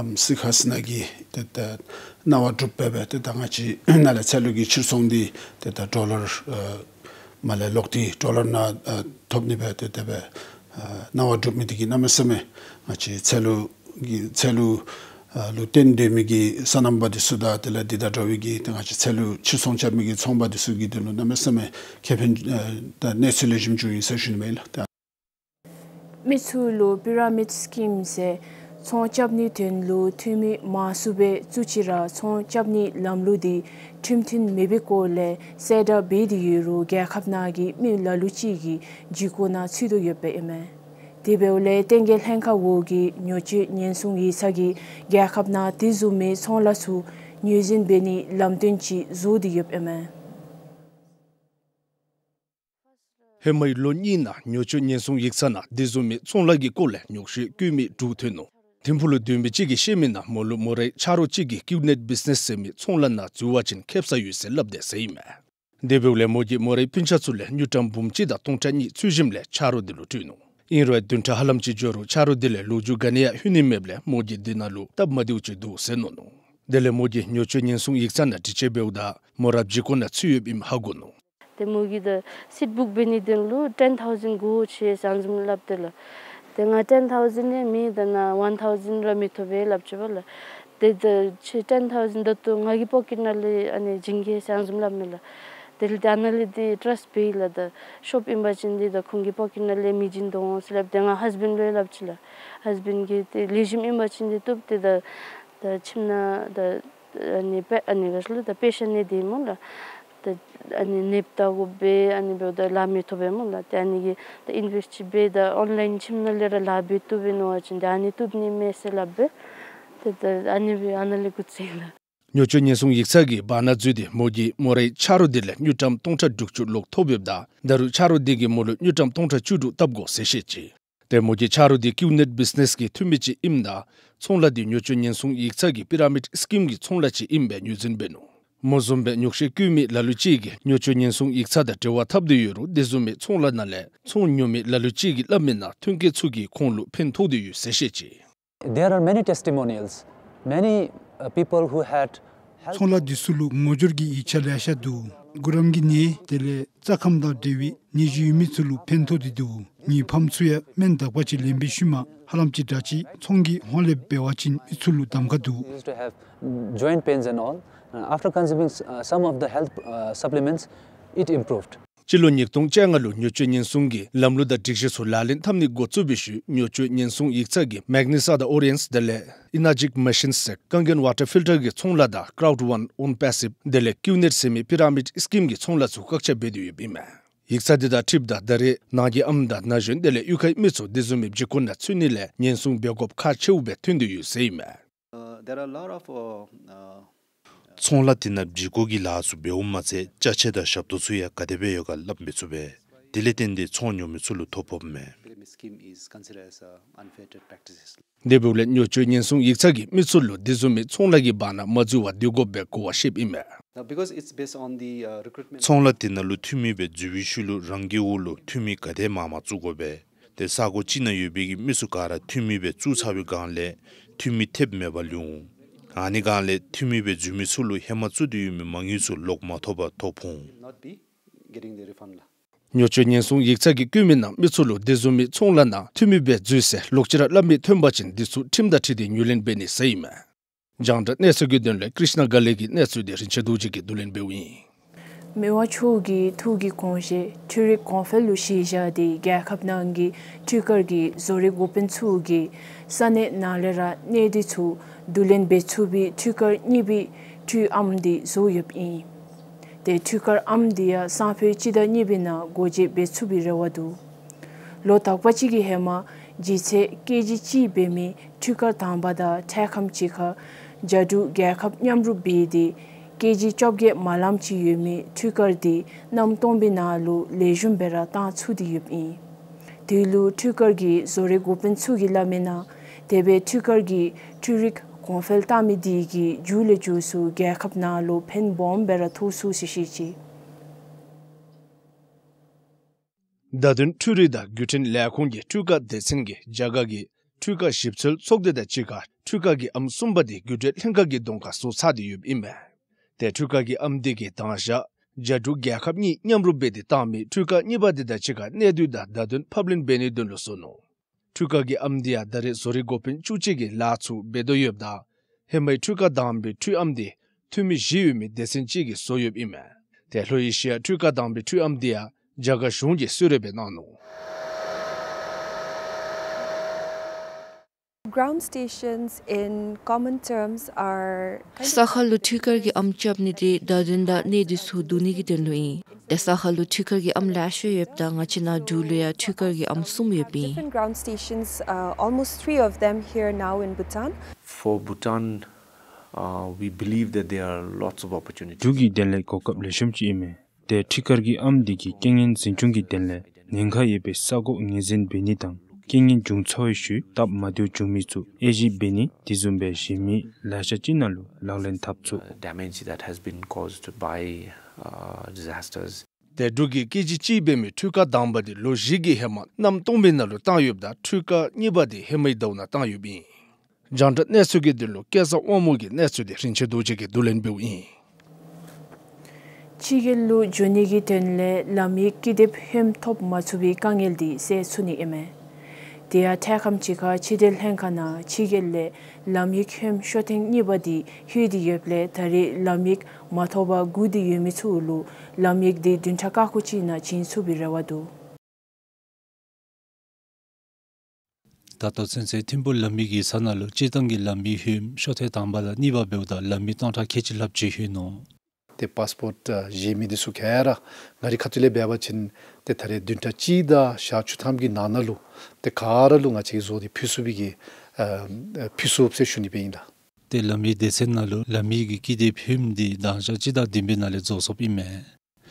ཨམ་སི་ཧ་སི་ན་གིས་ ཏེ་ད་གནང་བ་གྲུབ་སྦེ་སྦེ་ཏེ་ད་ང་བཅས་ནཱ་ལས་ཚལ་ལུ་གི་ཕྱིར་ཚོང་འདི་ཏེ་ད་ཌོ་ལར་ཨ་མ་ལས་ལོག་སྟེ་ཌོ་ལར་ནང་ཨ་ཐོབ་ནི་སྦེ་ཏེ་དེ་སྦེ་ཨ་གནང་བ་གྲུབ་མི་འདི་གིས་གནམ་མེད་ས་མེད་ང་བཅས་ཚལ་ལུ་གི་ཚལ་ལུ་ཨ་ལུ་བརྟེན་སྡོད་མི་གི་སོ་ནམ་པ་འདི་ཚུ་དང་དེ་ལས་འདི་དང་འདྲ་བའི་གི་ཏེ་ང་བཅས་ཚལ་ལུ་ཕྱིར་ཚོང་རྐྱབ་མི་གི་ཚོང་པ་འདི་ཚུ་གི་དོན་ལུ་གནམ་མེད་ས་མེད་ཁེ་ཕན་ཨ་ད་གནས་ཚུལ་ལེགས་ཤོམ་བྱུང་ཡི་ཟེར་ཞུ་ནི་མས་ལགས། མི་ཚུ་ལུ་པི་ར་མིཌ་སི་ཀིམ་ཟེར་ཚོང་རྐྱབ་ནིའི་དོན་ལུ་འཐུས་མི་མང་སུ་སྦེ་བཙུགས་ཅི་ར་ཚོང་རྐྱབ་ནིའི་ལམ་ལུགས་འདི་ཁྲིམས་མཐུན་མེད་པའི་སྐོར་ལས་གསལ་བསྒྲགས་འབད་དེ་ཡོད་རུང་རྒྱལ་ཁབ་ནང་གི་མི་ལ་ལུ་ཅིག་གིས་འཇིགས་སྐུལ་ནང་ཚུད་དོ་ཡོདཔ་ཨིན་མས། དེ་འབདཝ་ལས་བསྟན་རྒྱས་ལྷན་ཁག་འོག་གི་ཉོ་སྤྱོད་ཉེན་སྲུང་ཡིག་ཚང་གིས་རྒྱལ་ཁབ་ནང་དེ་བཟུམ་མའི་ཚོང་ལཱ་ཚུ་ངོས་འཛིན་འབད་ནིའི་ལམ་སྟོན་ཅིག་བཟོ་སྟེ་ཡོདཔ་ཨིན་མས། ཧེ་མའི་ལོ་གཉིས་ནང་ཉོ་སྤྱོད་ཉེན་སྲུང་ཡིག་ཚང་ནང་དེ་བཟུམ་མའི་ཚོང་ལཱ་གི་སྐོར་ལས་ཉོགས་བཤད་བཀོད་མི་དྲུག་ཐོན་ནུག། ཐིམ་ཕུག་ལུ་སྡོད་མི་ཅིག་གིས་བཤད་མི་ནང་མོ་ལུ་མོ་རའི་ཆ་རོགས་ཅིག་གིས་ཀིའུ་ནེཊ་བིཛ་ནེསི་ཟེར་མི་ཚོང་ལཱ་ནང་འཛུལ་བ་ཅིན་ཁེ་སང་ཡོད་ཟེར་སླབ་དེས་ཟེར་ཨིན་མས། དེ་འབདཝ་ལས་མོ་གིས་མོ་རའི་སྤུན་ཆ་ཚུ་ལས་དངུལ་ཀྲམ་འབུམ་གཅིག་དང་སྟོང་ཕྲག་གཉིས་འཚོལ་ཞིནམ་ལས་ཆ་རོགས་འདི་ལུ་སྤྲོད་ནུག། ཨིན་རུང་བདུན་ཕྲག་ཧ་ལམ་ཅིག་འགྱོ་རུང་ཆ་རོགས་འདི་ལས་ལོ་རྒྱུས་ག་ནི་ཡང་ལྷོད་ནི་མེདཔ་ལས་མོ་གིས་འདི་ནང་ལུ་སྟབས་མ་བདེཝ་ཅིག་འདུག་ཟེར་མནོ་ནུག། དེ་ལས་མོ་གིས་ཉོ་སྤྱོད་ཉེན་སྲུང་ཡིག་ཚང་ནང་དྲི་དཔྱད་འབདཝ་ད་མོ་ར་འཇིགས་སྐུལ་ནང་ཚུད་ཡོདཔ་ཨིནམ་ཧ་གོ་ནུག། ཏེ་མོ་གིས་ད་སིཊ་བུཀ་འབད་ནིའི་དོན་ལུ་ཊེན་ཐའུ་ཟེན་དགོ་ཟེར་ཨ་ནི་བཟུམ་སླབ་སྟེ་ལགས། ཏེ་ང་ཊེན་ཐའུ་ཟེན་ཡང་མེད། ད་ནཱ་ཝན་ཐའུ་ཟེན་ར་མི་ཐོབ་པས་སླབ་ཅི་པ་ལགས། ཏེ་ད་ཁྱོད་ཊེན་ཐའུ་ཟེན་ད་ལྟོ་ང་གི་པོ་ཀེཊ་ནང་ལས་ཨ་ནི་བྱིན་གེ་ཟེར་ཨ་ནི་བཟུམ་སླབ་མས་ལགས། དེ་ལས་ཏེ་ཨ་ནཱ་ལས་ཏེ་ཊརསཊ་འབད་ཡི་ལགས། ད་ཤོབ་ཨིན་པ་ཅིན་ཏེ་ད་ཁོང་གི་པོ་ཀེཊ་ནང་ལས་མི་བྱིན་དོ་འོང་ཟེར་སླབ་སྟེ་ང་ཧཱས་བེནཌ་ལུ་ཡང་སླབ་ཅི་ལགས། ཧཱས་བེནཌ་གིས་ཏེ་ལེགས་ཤོམ་ཨིན་པ་ཅིན་ཏེ་བཏུབ། ཏེ་ད་ད་ཁྱིམ་ནང་ད་ཨ་ནི་པེ་ཨ་ནི་ག་ཅི་ལོ་ད་པེ་ཤེནཊ་ནི་འདི་སྨོ་ལགས། ད་ཨ་ནི་ནདཔ་བལྟ་དགོ་པས། ཨ་ནི་འབདཝ་ད་ལཱ་མི་ཐོབ་པས་སྨོ་ལགས། ཏེ་ཨ་ནི་གིས་ད་ཨིན་ཝེསཊ་ཅིག་འབད་ད་ཨོན་ལའིན་ཁྱིམ་ནང་ལས་ར་ལཱ་འབད་བཏུབ་པས་མནོ་བ་ཅིན་ད་ཨ་ནི་བཏུབ་ནི་མས་ཟེར་སླབ་སྦེ། ཏེ་ད་ཨ་ནི་སྦེ་ཨ་ནཱ་ལས་འགོ་བཙུགས་ཡི་ལགས། ཉོ་སྤྱོད་ཉེན་སྲུང་ཡིག་ཚང་གི་བར་ན་འཛུལ་ཏེ་མོ་གིས་མོ་རའི་ཆ་རོགས་འདི་ལས་དངུལ་ཀྲམ་སྟོང་ཕྲག་དྲུག་ཅུ་ལོག་ཐོབ་ཡོདཔ་ད་ད་རུང་ཆ་རོགས་འདི་གིས་མོ་ལུ་དངུལ་ཀྲམ་སྟོང་ཕྲག་བཅུ་དྲུག་བཏབ་དགོ་ཟེར་བཤད་ཅི། ཏེ་མོ་གི་ཆ་རོགས་འདི་ཀིའུ་ནེཊ་བིཛ་ནེསི་གི་འཐུས་མི་ཅིག་ཨིནམ་ད་ཚོང་ལཱ་འདི་ཉོ་སྤྱོད་ཉེན་སྲུང་ཡིག་ཚང་གི་པི་ར་མིཌ་སི་ཀིམ་གྱི་ཚོང་ལཱ་ཅིག་ཨིནམ་སྦེ་ངོས་འཛིན་འབད་ནུག། མོ་བཟུམ་སྦེ་ཉོགས་བཤད་བཀོད་མི་ལ་ལུ་ཅིག་གིས་ཉོ་སྤྱོད་ཉེན་སྲུང་ཡིག་ཚང་དང་འབྲེལ་བ་འཐབ་སྟེ་ཡོད་རུང་དེ་བཟུམ་མའི་ཚོང་ལཱ་ནང་ལས་ཚོང་ཉོ་མི་ལ་ལུ་ཅིག་གིས་སླབ་མི་ནང་ཐོན་སྐྱེད་ཚུ་གིས་ཁོང་ལུ་ཕན་ཐོགས་ཏེ་ཡོད་ཟེར་བཤད་ཅི། There are many testimonials. Many, uh, people who had helped. ཚོང་ལཱ་འདི་ཚུ་ལུ་ངོ་སྦྱོར་གྱི་ཡིག་ཆ་ལེ་ཤ་འདུག། གུ་རམ་གྱི་ནད་དེ་ལས་རྩ་ཁམས་དང་འབྲེལ་བའི་ནད་གཞི་ཡོད་མི་ཚུ་ལུ་ཕན་ཐོགས་ཏེ་འདུག། ངེའི་ཕམ་ཚུ་ཡང་སྨན་དག་པ་ཅིག་ལེན་པའི་ཤུལ་མ་ཧ་ལམ་ཅིག་དྲག་ཅི། ཚོང་གི་ཧོང་ལས་འབད་བ་ཅིན་མི་ཚུ་ལུ་གདམ་ཁ་འདུག། Used to have joint pains and all. Uh, after consuming s- uh, some of the health uh, supplements, it improved. སྤྱི་ལོ་ཉིས་སྟོང་བཅོ་ལྔ་ལུ་ཉོ་སྤྱོད་ཉེན་སྲུང་གི་ལམ་ལུགས་དང་སྒྲིག་གཞི་ཚུ་ལག་ལེན་འཐབ་ནི་འགོ་བཙུགས་པའི་ཤུལ་ཉོ་སྤྱོད་ཉེན་སྲུང་ཡིག་ཚང་གིས་མེག་ནི་སི་དང་ཨོ་རི་ཡེནཊ་དེ་ལས་ཨི་ན་ཇིག་མེ་ཤིནསི་ཟེར་ཀན་གེན་ཝ་ཊར་ཕིལ་ཊར་གྱི་ཚོང་ལཱ་དང་ཀརའུཌ་ཝཱན་ཨོན་པེ་སིབ་དེ་ལས་ཀིའུ་ནེཊ་ཟེར་མི་པི་ར་མིཌ་སི་ཀིམ་གྱི་ཚོང་ལཱ་ཚུ་བཀག་ཆ་འབད་དེ་ཡོདཔ་ཨིན་མས། ཡིག་ཚང་འདི་དང་འཁྲིལཝ་ད་ད་རེས་ནང་གི་ཨམ་དང་ན་གཞོན་དེ་ལས་གཡུས་ཁའི་མི་ཚུ་དེ་བཟུམ་མའི་འཇིགས་སྐུལ་ནང་ཚུད་ནི་ལས་ཉེན་སྲུང་འབད་དགོཔ་ཁག་ཆེཝ་སྦེ་ཐོན་ཏེ་ཡོད་ཟེར་ཨིན་མས། Uh, there are a lot of, uh, uh, ཚོང་ལཱ་འདི་ནང་འཇིགས་སྐུལ་གྱི་ལཱ་ཚུ་འབདཝ་མ་ཚད་ཅ་ཆས་དང་ཞབས་ཏོག་ཚུ་ཡང་ག་དེ་སྦེ་ཡོད་ག་སླབ་མི་ཚུགས་པས། དེ་ལས་བརྟེན་ཏེ་ཚོང་ཉོ་མི་ཚུ་ལུ་ཐོ་ཕོགཔ་མས། Pyramid scheme is considered as a unfair trade practices. དེ་འབདཝ་ལས་ཉོ་སྤྱོད་ཉེན་སྲུང་ཡིག་ཚང་གིས་མི་ཚུ་ལུ་དེ་བཟུམ་མའི་ཚོང་ལཱ་གི་བར་ན་མ་འཛུལ་བར་སྡོད་དགོཔ་སྦེ་གོ་བ་བཤདཔ་ཨིན་མས། Now, because it's based on the, uh, recruitment. ཚོང་ལཱ་འདི་ནང་ལུ་འཐུས་མི་སྦེ་འཛུལ་བའི་ཤུལ་ལུ་རང་གི་འོག་ལུ་འཐུས་མི་ག་དེ་མང་མང་བཙུགས་དགོ་པས། ཏེ་ས་གོ་གཅིག་ནང་ཡོད་པའི་གི་མི་ཚུ་ག་ར་འཐུས་མི་སྦེ་བཙུགས་ཚར་བའི་སྒང་ལས་འཐུས་མི་ཐེབས་མེད་པར་ལུས་འོང་། ཨ་ནི་སྒང་ལས་འཐུས་མི་སྦེ་འཛུལ་མི་ཚུ་ལུ་ཧེ་མ་བཙུགས་ཏེ་ཡོད་མི་མ་དངུལ་ཚུ་ལོག་མ་ཐོབ་པར་ཐོ་ཕོག་འོང་། Not be getting the refund ལགས། ཉོ་སྤྱོད་ཉེན་སྲུང་ཡིག་ཚང་གིས་བཀོད་མི་ནང་མི་ཚུ་ལུ་དེ་བཟུམ་མའི་ཚོང་ལཱ་ནང་འཐུས་མི་སྦེ་འཛུལ་ཟེར་ལོག་ཅི་ར་སླབ་མི་ཐོན་པ་ཅིན་འདི་ཚུ་ཁྲིམས་དང་འཁྲིལ་ཏེ་ངོས་ལེན་འབད་ནི་ཟེར་ཨིན་མས། རྒྱང་བསྒྲགས་གནས་ཚུལ་གྱི་དོན་ལས་ཀྲིཤ་ན་ག་ལེ་གི་གནས་ཚུལ་འདི་རིན་ཆེན་རྡོ་རྗེ་གིས་བསྡུ་ལེན་འབདཝ་ཨིན། མི་དབང་མཆོག་གི་ཐུགས་ཀྱི་དགོངས་བཞེད་འཕྲུལ་རིག་གོང་འཕེལ་ལུ་གཞི་བཞག་སྟེ་རྒྱལ་ཁབ་ནང་གི་འཕྲུལ་དཀར་གྱི་བཟོ་རིག་འགོ་དཔོན་ཚུ་གིས་ས་གནས་ནང་ལས་ར་གནས་སྡུད་ཚུ་བསྡུ་ལེན་འབད་ཚུགས་པའི་འཕྲུལ་དཀར་གཉིས་པའི་འཕྲུལ་ཨམ་འདི་བཟོ་ཡོདཔ་ཨིན། ཏེ་འཕྲུལ་དཀར་ཨམ་འདི་ཡང་སང་ཕོད་སྤྱི་ཟླ་གཉིས་པའི་ནང་སྒོ་འབྱེད་འབད་ཚུགས་པའི་རེ་བ་འདུག། ལོ་དག་པ་ཅིག་གི་ཧེ་མ་ལྗིད་ཚད་ཀེ་ཇི་གཅིག་འབད་མི་འཕྲུལ་དཀར་དང་པ་དང་འཕྲལ་ཁམས་ཅིག་ཁར་རྒྱ་འབྲུག་རྒྱལ་ཁབ་མཉམ་རུབ་འབད་དེ་ཀེ་ཇི་བཅོ་བརྒྱད་མ་ལངམ་ཅིག་ཡོད་མི་འཕྲུལ་དཀར་འདི་གནམ་སྟོང་པའི་ནང་ལུ་ལེགས་ཤོམ་སྦེ་ར་བཏང་ཚུགས་ཏེ་ཡོདཔ་ཨིན། དེ་ལུ་འཕྲུལ་དཀར་གྱི་བཟོ་རིག་འགོ་དཔོན་ཚུ་གིས་སླབ་མི་ནང་དེ་སྦེ་འཕྲུལ་དཀར་གྱི་འཕྲུལ་རིག་གོང་འཕེལ་བཏང་མི་འདི་གིས་མཇུག་ལས་མཇུག་སུ་རྒྱལ་ཁབ་ནང་ལུ་ཕན་སྦོམ་སྦེ་ར་ཐོགས་ཚུགས་ཟེར་བཤད་ཅི། བརྡ་དོན་འཕྲུལ་རིག་དང་བརྒྱུད་འཕྲིན་ལས་ཁུངས་ཀྱི་འཕྲུལ་ཁ་སྡེ་ཚན་གྱིས་རྒྱ་གར་གྱི་འཕྲུལ་ཁ་ཞིབ་འཚོལ་ཚོགས་སྡེ་དང་གཅིག་ཁར་ འཕྲུལ་ཁང་གི་ཨམ་གསུམ་པ་དེ་རྒྱུ་འབྲས་ལྷན་ཁག་གི་གདོང་ཁར་བཟོ་ཚར་ཏེ་ཡོདཔ་ཨིན་མས། ཏེ་འཕྲུལ་ཁང་གི་ཨམ་དེ་གིས་དང་ཞག་རྒྱ་འབྲུག་རྒྱལ་ཁབ་གཉིས་མཉམ་རུབ་འབད་དེ་བཏང་མི་འཕྲུལ་ཁང་གཉིས་པ་དེ་དང་གཅིག་ཁར་གནས་སྡུད་དང་བརྡ་དོན་ཕབ་ལེན་འབད་ནིའི་དོན་ལུ་བཟོ་ནུག། འཕྲུལ་ཁང་གི་ཨམ་དེ་ཡང་ད་རེས་བཟོ་རིག་འགོ་དཔོན་བཅུ་གཅིག་གིས་ལཱ་ཚུ་འབད་དོ་ཡོདཔ་ད་ཧེ་མའི་འཕྲུལ་ཁང་དང་པའི་འཕྲུལ་ཨམ་དེ་འཐུས་མི་བཞི་ཡོད་མི་སྡེ་ཚན་ཅིག་གིས་བཟོ་ཡོདཔ་ཨིན་མས། ཏེ་ལྷོ་ཨེ་ཤི་ཡ་འཕྲུལ་ཁང་དང་པའི་འཕྲུལ་ཨམ་དེ་ཡང་རྒྱ་གར་གཞུང་གིས་གསོལ་རས་སྦེ་གནང་ནུག། Ground stations in common terms are kind of ས་ཁ་ལུ་འཕྲུལ་ཁང་གི་ཨམ་རྐྱབ་ནི་དེ་བརྡ་དོན་དང་གནས་སྡུད་ཚུ་བསྡུ་ནི་གི་དོན་ལུ་ཨིན། ཏེ་ས་ཁ་ལུ་འཕྲུལ་ཁང་གི་ཨམ་ལེ་ཤ་ཡོདཔ་ད་ང་བཅས་ནཱ་འབྲུག་ལུ་ཡང་འཕྲུལ་ཁང་གི་ཨམ་གསུམ་ཡོདཔ་ཨིན། Different ground stations, uh, almost three of them here now in Bhutan. For Bhutan, uh, we believe that there are lots of opportunities. འབྲུག་གི་དོན་ལས་གོ་སྐབས་ལེགས་ཤོམ་ཅིག་ཨིན་མས། ཏེ་འཕྲུལ་ཁང་གི་ཨམ་དེ་གིས་རྐྱེན་ངན་འཛིན་སྐྱོང་གི་དོན་ལས་ཉེན་ཁ་ཡོད་པའི་ས་གོ་ངོས་འཛིན་འབད་ནི་དང་རྐྱེན་ངན་བྱུང་ཚར་བའི་ཤུལ་སྟབས་མ་བདེཝ་བྱུང་མི་ཚུ་དབྱེ་ཞིབ་འབད་ནི་དེ་བཟུམ་སྦེ་གཞན་མི་ལེ་ཤ་ཅིག་ནང་ལུ་ལག་ལེན་འཐབ་ཚུགས། Uh, damage that has been caused by, uh, disasters. ཏེ་འབྲུག་གིས་སྐད་ཅིག་གཅིག་འབད་མི་འཕྲུལ་ཁང་དང་པ་དེ་ལོ་བཞི་གི་ཧེ་མ་གནམ་སྟོང་པའི་ནང་ལུ་བཏང་ཡོདཔ་ད་འཕྲུལ་ཁང་གཉིས་པ་དེ་ཧེ་མའི་ཟླཝ་ནང་བཏང་ཡོདཔ་ཨིན། རྒྱང་བསྒྲགས་གནས་ཚུལ་གྱི་དོན་ལུ་སྐལ་བཟང་དབང་མོ་གིས་གནས་ཚུལ་དེ་རིན་ཆེན་རྡོ་རྗེ་གིས་བསྡུ་ལེན་འབདཝ་ཨིན། ཕྱི་རྒྱལ་ལུ་འགྱོ་ནི་གི་དོན་ལས་ལམ་ཡིག་ཀི་དེབ་ཧོནམ་ཐོབ་མ་ཚུགས་པའི་དཀའ་ངལ་དེ་སེལ་ཚུགས་ནི་ཨིན་མས། དེ་ཡང་འཕྲལ་ཁམས་ཅིག་ཁར་ཕྱི་འབྲེལ་ལྷན་ཁག་ནང་ཕྱི་རྒྱལ་ལས་ལམ་ཡིག་ཧོནམ་ཤོ་ཐེངས་གཉིས་པ་དེ་ལྷོད་དེ་ཡོདཔ་ལས་ད་རེས་ལམ་ཡིག་མ་ཐོབ་པར་སྒུག་སྟེ་ཡོད་མི་ཚུ་ལུ་ལམ་ཡིག་དེ་བདུན་ཕྲག་ཁ་སྐོང་ཅིག་ནང་བྱིན་ཚུགས་པའི་རེ་བ་འདུག། ད་ལྟོ་ཚུན་ཚོད་ཐིམ་ཕུག་ལམ་ཡིག་ཡིག་ཚང་ནང་ལུ་སྤྱིར་བཏང་གི་ལམ་ཡིག་ཧོནམ་ཤོ་ཐེངས་དང་པ་དང་གཉིས་པ་འབདཝ་ད་ལམ་ཡིག་སྟོང་ཕྲག་ཁལ་གཅིག་ལྷགཔ་ཅིག་ཧོན་ནུག། ཏེ་པཱསི་པོརཊ་ཨ་བཞེས་མི་འདི་ཚུ་ག་ར་ང་རའི་ཁ་ཐུག་ལས་འབད་བ་ཅིན་ཏེ་ད་རེས་བདུན་ཕྲག་གཅིག་དང་ཞག་བཅུ་ཐམ་གྱི་ནང་ན་ལུ་ཏེ་ག་ར་ལུ་ང་བཅས་ཀྱིས་བཟོ་སྟེ་ཕུལ་ཚུགས་པའི་གི་ཨ་ཕུལ་ཚུགས་ཟེར་ཞུ་ནི་སྦེ་ཨིན་ལགས། ཏེ་ལམ་ཡིག་སྡེ་ཚན་ནང་ལུ་ལམ་ཡིག་གི་ཀི་དེབ་ཧོནམ་འདི་གདང་ཞག་སྤྱི་ཟླ་བདུན་པའི་ནང་ལས་རྫོགས་སོཔ་ཨིན་མས།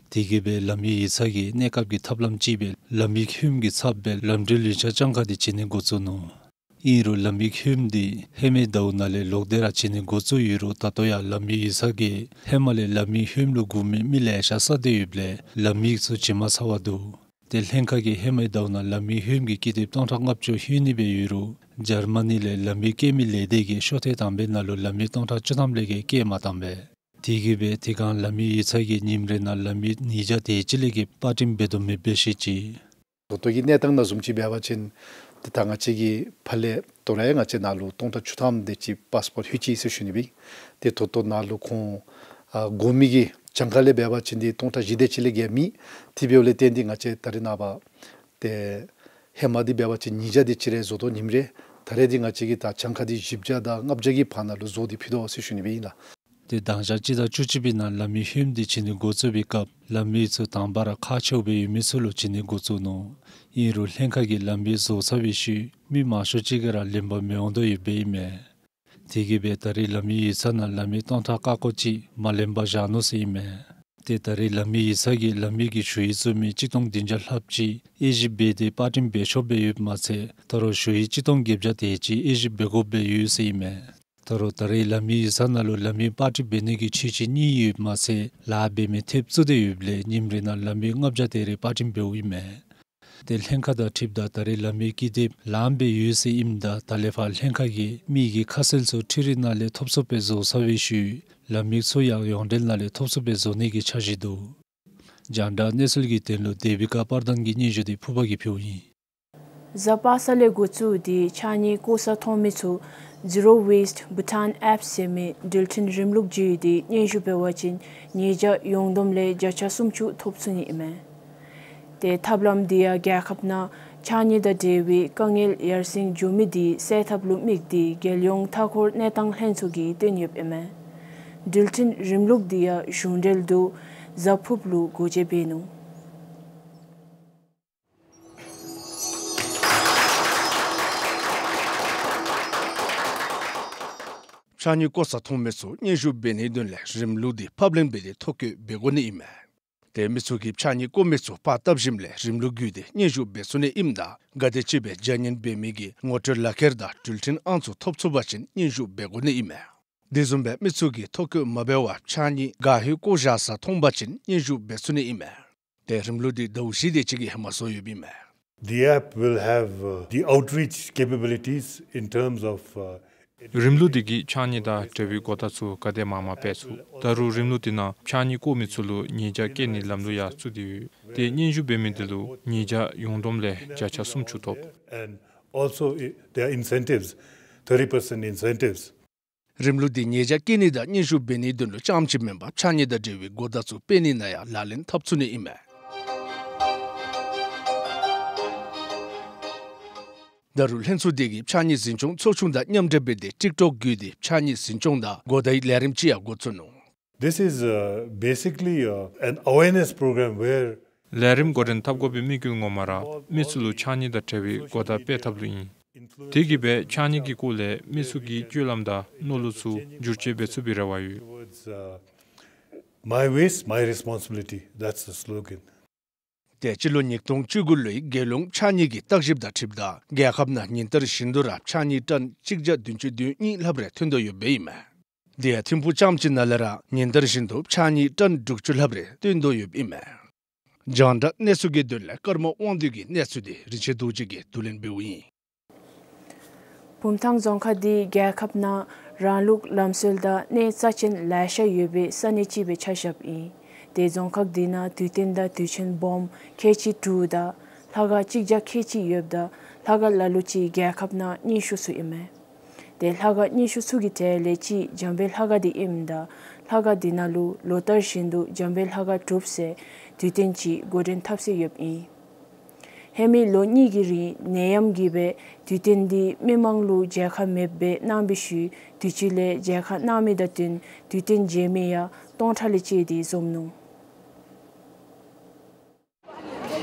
དེ་གིས་སྦེ་ལམ་ཡིག་ཡིག་ཚང་གིས་གནས་སྐབས་ཀྱི་ཐབས་ལམ་ཅིག་སྦེ་ལམ་ཡིག་ཧོནམ་གྱི་ཚབ་སྦེ་ལམ་འགྲུལ་ཡིག་ཆ་གྱངས་ཁ་འདི་བྱིན་ནི་འགོ་བཙུགས་ནུག། ཨིན་རུང་ལམ་ཡིག་ཧོནམ་འདི་ཧེ་མའི་ཟླཝ་ནང་ལས་ལོག་སྟེ་ར་བྱིན་ནི་འགོ་བཙུགས་ཡོད་རུང་ད་ལྟོ་ཡང་ལམ་ཡིག་ཡིག་ཚང་གིས་ཧེ་མ་ལས་ལམ་ཡིག་ཧོནམ་ལུ་སྒུག་མི་མི་ལེ་ཤ་བསགས་ཏེ་ཡོདཔ་ལས་ལམ་ཡིག་ཚུ་བྱིན་མ་ཚར་བར་འདུག། ཏེ་ལྷན་ཁག་གིས་ཧེ་མའི་ཟླཝ་ནང་ལམ་ཡིག་ཧོནམ་གྱི་ཀི་དེབ་སྟོང་ཕྲག་ལྔ་བཅུ་ཧོན་ནི་སྦེ་ཡོད་རུང་འཇར་མ་ནི་ལས་ལམ་ཡིག་བཀལ་མི་ལས་སྡེ་གིས་ཤོ་ཐེངས་དང་པའི་ནང་ལུ་ལམ་ཡིག་སྟོང་ཕྲག་བཅུ་ཐམ་ལས་བརྒལ་བཀལ་མ་བཏང་པས། དེ་གིས་སྦེ་དེ་སྒང་ལམ་ཡིག་ཡིག་ཚང་གིས་ཉིནམ་རེ་ནང་ལམ་ཡིག་ཉིས་བརྒྱ་དེ་ཅིག་ལས་བརྒལ་པར་སྐྲུན་འབད་དོ་མེད་པས་ཤེས་ཅི། ད་ལྟོ་གི་གནས་སྟངས་ནང་བཟུམ་ཅིག་འབད་བ་ཅིན་ཏེ་ད་ང་བཅས་ཀྱི་ཕར་ལས་དོ་རུང་ཡང་ང་བཅས་ནཱ་ལུ་སྟོང་ཕྲག་བཅུ་ཐམ་དེ་ཅིག་པཱསི་པོརཊ་ལྷོད་ཅི་ཟེར་ཞུ་ནི་སྦེ། ཏེ་ད་ལྟོ་ནཱ་ལུ་ཁོང་ཨ་དགོ་མི་གི་གྱངས་ཁ་ལས་འབད་བ་ཅིན་ཏེ་སྟོང་ཕྲག་བཞི་དེ་ཅིག་ལས་བརྒལ་མེད། དེ་འབདཝ་ལས་བརྟེན་ཏེ་ང་བཅས་ད་རེས་ནངས་པ་ཏེ་ཧེ་མ་འདི་འབད་བ་ཅིན་ཉིས་བརྒྱ་དེ་ཅིག་རེ་བཟོ་དོ་ཉིནམ་རེ། ད་རེས་འདི་ང་བཅས་ཀྱིས་ད་གྱངས་ཁ་འདི་བཞི་བརྒྱ་དང་ལྔ་བརྒྱ་གི་བར་ན་ལུ་བཟོ་སྟེ་ཕུལ་དོ་ཟེར་ཞུ་ནི་སྦེ་ཨིན་ལགས། ཏེ་གདང་ཞག་སྤྱི་ཟླ་བཅུ་གཅིག་པའི་ནང་ལམ་ཡིག་ཧོནམ་འདི་བྱིན་ནི་འགོ་བཙུགས་པའི་སྐབས་ལམ་ཡིག་ཚུ་དང་པ་ར་ཁག་ཆེཝ་སྦེ་ཡོད་མི་ཚུ་ལུ་བྱིན་ནི་འགོ་བཙུགས་ནུག། ཨིན་རུང་ལྷན་ཁག་གིས་ལམ་ཡིག་བཟོ་ཚར་བའི་ཤུལ་མི་མང་ཤོས་ཅིག་གིས་ར་ལེན་པར་མི་འོང་དོ་ཡོདཔ་ཨིན་མས། དེ་གིས་སྦེ་ད་རེས་ལམ་ཡིག་ཡིག་ཚང་ནང་ལམ་ཡིག་སྟོང་ཕྲག་ཀ་ཀོ་ཅིག་མ་ལེན་པར་བཞག་ནུག་ཟེར་ཨིན་མས། ཏེ་ད་རེས་ལམ་ཡིག་ཡིག་ཚང་གིས་ལམ་ཡིག་གི་ཞུ་ཡིག་བཙུགས་མི་གཅིག་སྟོང་བདུན་བརྒྱ་ལྷགཔ་ཅིག་དབྱེ་ཞིབ་འབད་དེ་པར་སྐྲུན་འབད་ཆོགཔ་སྦེ་ཡོདཔ་མ་ཚད་ད་རུང་ཞུ་ཡིག་གཅིག་སྟོང་བརྒྱད་བརྒྱ་དེ་ཅིག་དབྱེ་ཞིབ་འབད་དགོཔ་སྦེ་ཡོད་ཟེར་ཨིན་མས། ད་རུང་ད་རེས་ལམ་ཡིག་ཡིག་ཚང་ནང་ལུ་ལམ་ཡིག་པར་སྐྲུན་འབད་ནི་གི་ཆོས་ཅན་གཉིས་ཡོདཔ་མ་ཚད་ལཱ་འབད་མི་ཐེབས་བཙུགས་ཏེ་ཡོདཔ་ལས་ཉིནམ་རེ་ནང་ལམ་ཡིག་ལྔ་བརྒྱ་དེ་རེ་པར་སྐྲུན་འབདཝ་ཨིན་མས། ཏེ་ལྷན་ཁག་དང་འཁྲིལཝ་ད་ད་རེས་ལམ་ཡིག་ཀི་དེབ་ལངམ་སྦེ་ཡོད་ཟེར་ཨིནམ་ད་ད་ལས་ཕར་ལྷན་ཁག་གིས་མི་གི་ཁ་གསལ་ཚུ་འཕྲུལ་རིག་ནང་ལས་ཐོབ་ཚུགསཔ་སྦེ་བཟོ་ཚར་བའི་ཤུལ་ལམ་ཡིག་ཚུ་ཡང་ཡོངས་འབྲེལ་ནང་ལས་ཐོབ་ཚུགསཔ་སྦེ་བཟོ་ནི་གི་འཆར་གཞི་འདུག། རྒྱང་བསྒྲགས་གནས་ཚུལ་གྱི་དོན་ལུ་དེ་བི་ཀ་པར་དཱན་གྱི་སྙན་ཞུ་དེ་ཕུརཔ་གིས་ཕུལཝ་ཨིན། གཟའ་པ་སངས་ལས་འགོ་བཙུགས་ཏེ་ཕྱགས་སྙིགས་བཀོ་ས་མཐོང་མི་ཚུ་Zero Waste Bhutan App ཟེར་མི་འགྲུལ་འཕྲིན་རིམ་ལུགས་བརྒྱུད་དེ་སྙན་ཞུ་འབད་བ་ཅིན་ཉིས་བརྒྱ་ཡོངས་བསྡོམས་ལས་བརྒྱ་ཆ་སུམ་ཅུ་ཐོབ་ཚུགས་ནི་ཨིན་མས། ཏེ་ཐབས་ལམ་འདི་ཡང་རྒྱལ་ཁབ་ནང་ཕྱགས་སྙིགས་དང་འབྲེལ་བའི་དཀའ་ངལ་ཡར་སེང་འགྱོ་མི་དེ་སེལ་ཐབས་ལུ་དམིགས་ཏེ་རྒྱལ་ཡོངས་མཐའ་འཁོར་གནས་སྟངས་ལྷན་ཚོགས་ཀྱིས་བཏོན་ཡོདཔ་ཨིན་མས། འགྲུལ་འཕྲིན་རིམ་ལུགས་འདི་ཡང་གཞུང་འབྲེལ་དུ་གཟའ་ཕུརཔ་ལུ་སྒོ་འབྱེད་འབད་ནུག། ཕྱགས་སྙིགས་བཀོ་ས་མཐོང་མི་ཚུ་སྙན་ཞུ་འབད་ནིའི་དོན་ལས་རིམ་ལུགས་འདི་ཕབ་ལེན་འབད་དེ་ཐོ་བཀོད་འབད་དགོ་ནི་ཨིན་མས། ཏེ་མི་ཚུ་གིས་ཕྱགས་སྙིགས་བཀོ་མི་ཚུ་པར་བཏབ་ཞིནམ་ལས་རིམ་ལུགས་བརྒྱུད་དེ་སྙན་ཞུ་འབད་ཚུགས་ནི་ཨིནམ་ད་ག་དེམ་ཅིག་སྦེ་བྱ་ངན་འབད་མི་གི་ངོ་སྤྲོད་ལག་ཁྱེར་དང་འགྲུལ་འཕྲིན་ཨང་ཚུ་ཐོབ་ཚུགས་པ་ཅིན་སྙན་ཞུ་འབད་དགོ་ནི་ཨིན་མས། དེ་བཟུམ་སྦེ་མི་ཚུ་གིས་ཐོ་བཀོད་མ་འབད་བར་ཕྱགས་སྙིགས་ག་ཧེ་བཀོ་བཞག་ས་མཐོང་པ་ཅིན་སྙན་ཞུ་འབད་ཚུགས་ནི་ཨིན་མས། ཏེ་རིམ་ལུགས་འདི་ཟླཝ་བཞི་དེ་ཅིག་གི་ཧེ་མ་བཟོ་ཡོདཔ་ཨིན་མས། The app will have, uh, the outreach capabilities in terms of, uh, རིམ་ལུགས་འདི་གིས་ཕྱགས་སྙིགས་དང་འབྲེལ་བའི་གོ་བརྡ་ཚུ་ག་དེ་མང་མང་སྤེལ་ཚུགས། ད་རུང་རིམ་ལུགས་འདི་ནང་ཕྱགས་སྙིགས་བཀོ་མི་ཚུ་ལུ་ཉེས་བྱ་བཀལ་ནིའི་ལམ་ལུགས་ཡང་བཙུགས་ཏེ་ཡོད། ཏེ་སྙན་ཞུ་འབད་མི་འདི་ལུ་ཉེས་བྱ་ཡོངས་བསྡོམས་ལས་བརྒྱ་ཆ་སུམ་ཅུ་ཐོབ། And also, eh, there are incentives, thirty percent incentives. རིམ་ལུགས་འདི་ཉེས་བྱ་བཀལ་ནི་དང་སྙན་ཞུ་འབད་ནིའི་དོན་ལུ་རྐྱངམ་ཅིག་མེན་པར་ཕྱགས་སྙིགས་དང་འབྲེལ་བའི་གོ་བརྡ་ཚུ་སྤེལ་ནི་ནང་ཡང་ལག་ལེན་འཐབ་ཚུགས་ནི་ཨིན་མས། ད་རུང་ལྷན་ཚོགས་འདི་གིས་ཕྱགས་སྙིགས་འཛིན་སྐྱོང་ཚོགས་ཆུང་དང་མཉམ་འབྲེལ་འབད་དེ་ཊིཀ་ཊོཀ་བརྒྱུད་དེ་ཕྱགས་སྙིགས་འཛིན་སྐྱོང་དང་གོ་བརྡའི་ལས་རིམ་ཅིག་ཡང་འགོ་བཙུགས་ནུག། This is, uh, basically, uh, an awareness program where ལས་རིམ་འགོ་འདྲེན་འཐབ་དགོ་པའི་དམིགས་ཡུལ་ངོ་མ་ར་མི་ཚུ་ལུ་ཕྱགས་སྙིགས་དང་འབྲེལ་བའི་གོ་བརྡ་སྤེལ་ཐབས་ལུ་ཨིན། དེ་གིས་སྦེ་ཕྱགས་སྙིགས་ཀྱི་སྐོར་ལས་མི་ཚུ་གི་སྤྱོད་ལམ་དང་མནོ་ལུགས་ཚུ་བསྒྱུར་བཅོས་འབད་ཚུགས་པའི་རེ་བ་ཡོད། Towards, uh, my waste, my responsibility. That's the slogan. ཏེ་སྤྱི་ལོ་ཉིས་སྟོང་བཅུ་དགུ་ལོའི་རྒྱལ་ཡོངས་ཕྱགས་སྙིགས་ཀྱི་བརྟག་ཞིབ་དང་འཁྲིལཝ་ད་རྒྱལ་ཁབ་ནང་ཉིན་ལྟར་བཞིན་དུ་ར་ཕྱགས་སྙིགས་ཊཱན་གཅིག་བརྒྱ་བདུན་ཅུ་དོན་གཉིས་ལྷགཔ་རེ་ཐོན་དོ་ཡོདཔ་ཨིན་མས། དེ་ཡང་ཐིམ་ཕུག་རྐྱངམ་ཅིག་ནང་ལས་ར་ཉིན་ལྟར་བཞིན་དུ་ཕྱགས་སྙིགས་ཊཱན་དྲུག་ཅུ་ལྷགཔ་རེ་ཐོན་དོ་ཡོདཔ་ཨིན་མས། རྒྱང་བསྒྲགས་གནས་ཚུལ་གྱི་དོན་ལས་ཀརྨ་དབང་འདུས་ཀྱི་གནས་ཚུལ་འདི་རིན་ཆེན་རྡོ་རྗེ་གིས་བསྡུ་ལེན་འབདཝ་ཨིན། བུམ་ཐང་རྫོང་ཁག་འདི་རྒྱལ་ཁབ་ནང་རང་ལུགས་ལམ་སྲོལ་དང་གནས་རྩ་ཅན་ལེ་ཤ་ཡོད་པའི་ས་གནས་ཅིག་སྦེ་ཆ་བཞགཔ་ཨིན། ཏེ་རྫོང་ཁག་འདི་ནང་དུས་སྟོན་དང་དུས་ཆེན་སྦོམ་ཁལ་གཅིག་དྲུག་དང་ལྷ་ཁང་གཅིག་བརྒྱ་ཁལ་གཅིག་ཡོདཔ་ད་ལྷ་ཁང་ལ་ལུ་ཅིག་རྒྱལ་ཁབ་ནང་རྙིང་ཤོས་ཚུ་ཨིན་མས། ཏེ་ལྷ་ཁང་རྙིང་ཤོས་ཚུ་གི་གྲས་ལས་གཅིག་འཇམ་དཔལ་ལྷ་ཁང་འདི་ཨིནམ་ད་ལྷ་ཁང་འདི་ནང་ལུ་ལོ་ལྟར་བཞིན་དུ་འཇམ་དཔལ་ལྷ་ཁང་གྲུབ་ཟེར་དུས་སྟོན་ཅིག་འགོ་འདྲེན་འཐབ་སྲོལ་ཡོདཔ་ཨིན། ཧེ་མའི་ལོ་གཉིས་ཀྱི་རིང་ནད་ཡམས་ཀྱིས་སྦེ་དུས་སྟོན་འདི་མི་མང་ལུ་མཇལ་ཁ་མེདཔ་སྦེ་གནང་བའི་ཤུལ་དུས་ཅི་ལས་མཇལ་ཁ་གནང་མི་དང་བསྟུན་དུས་སྟོན་མཇལ་མི་ཡང་སྟོང་ཕྲག་ལས་བཅད་དེ་འཛོམས་ནུག།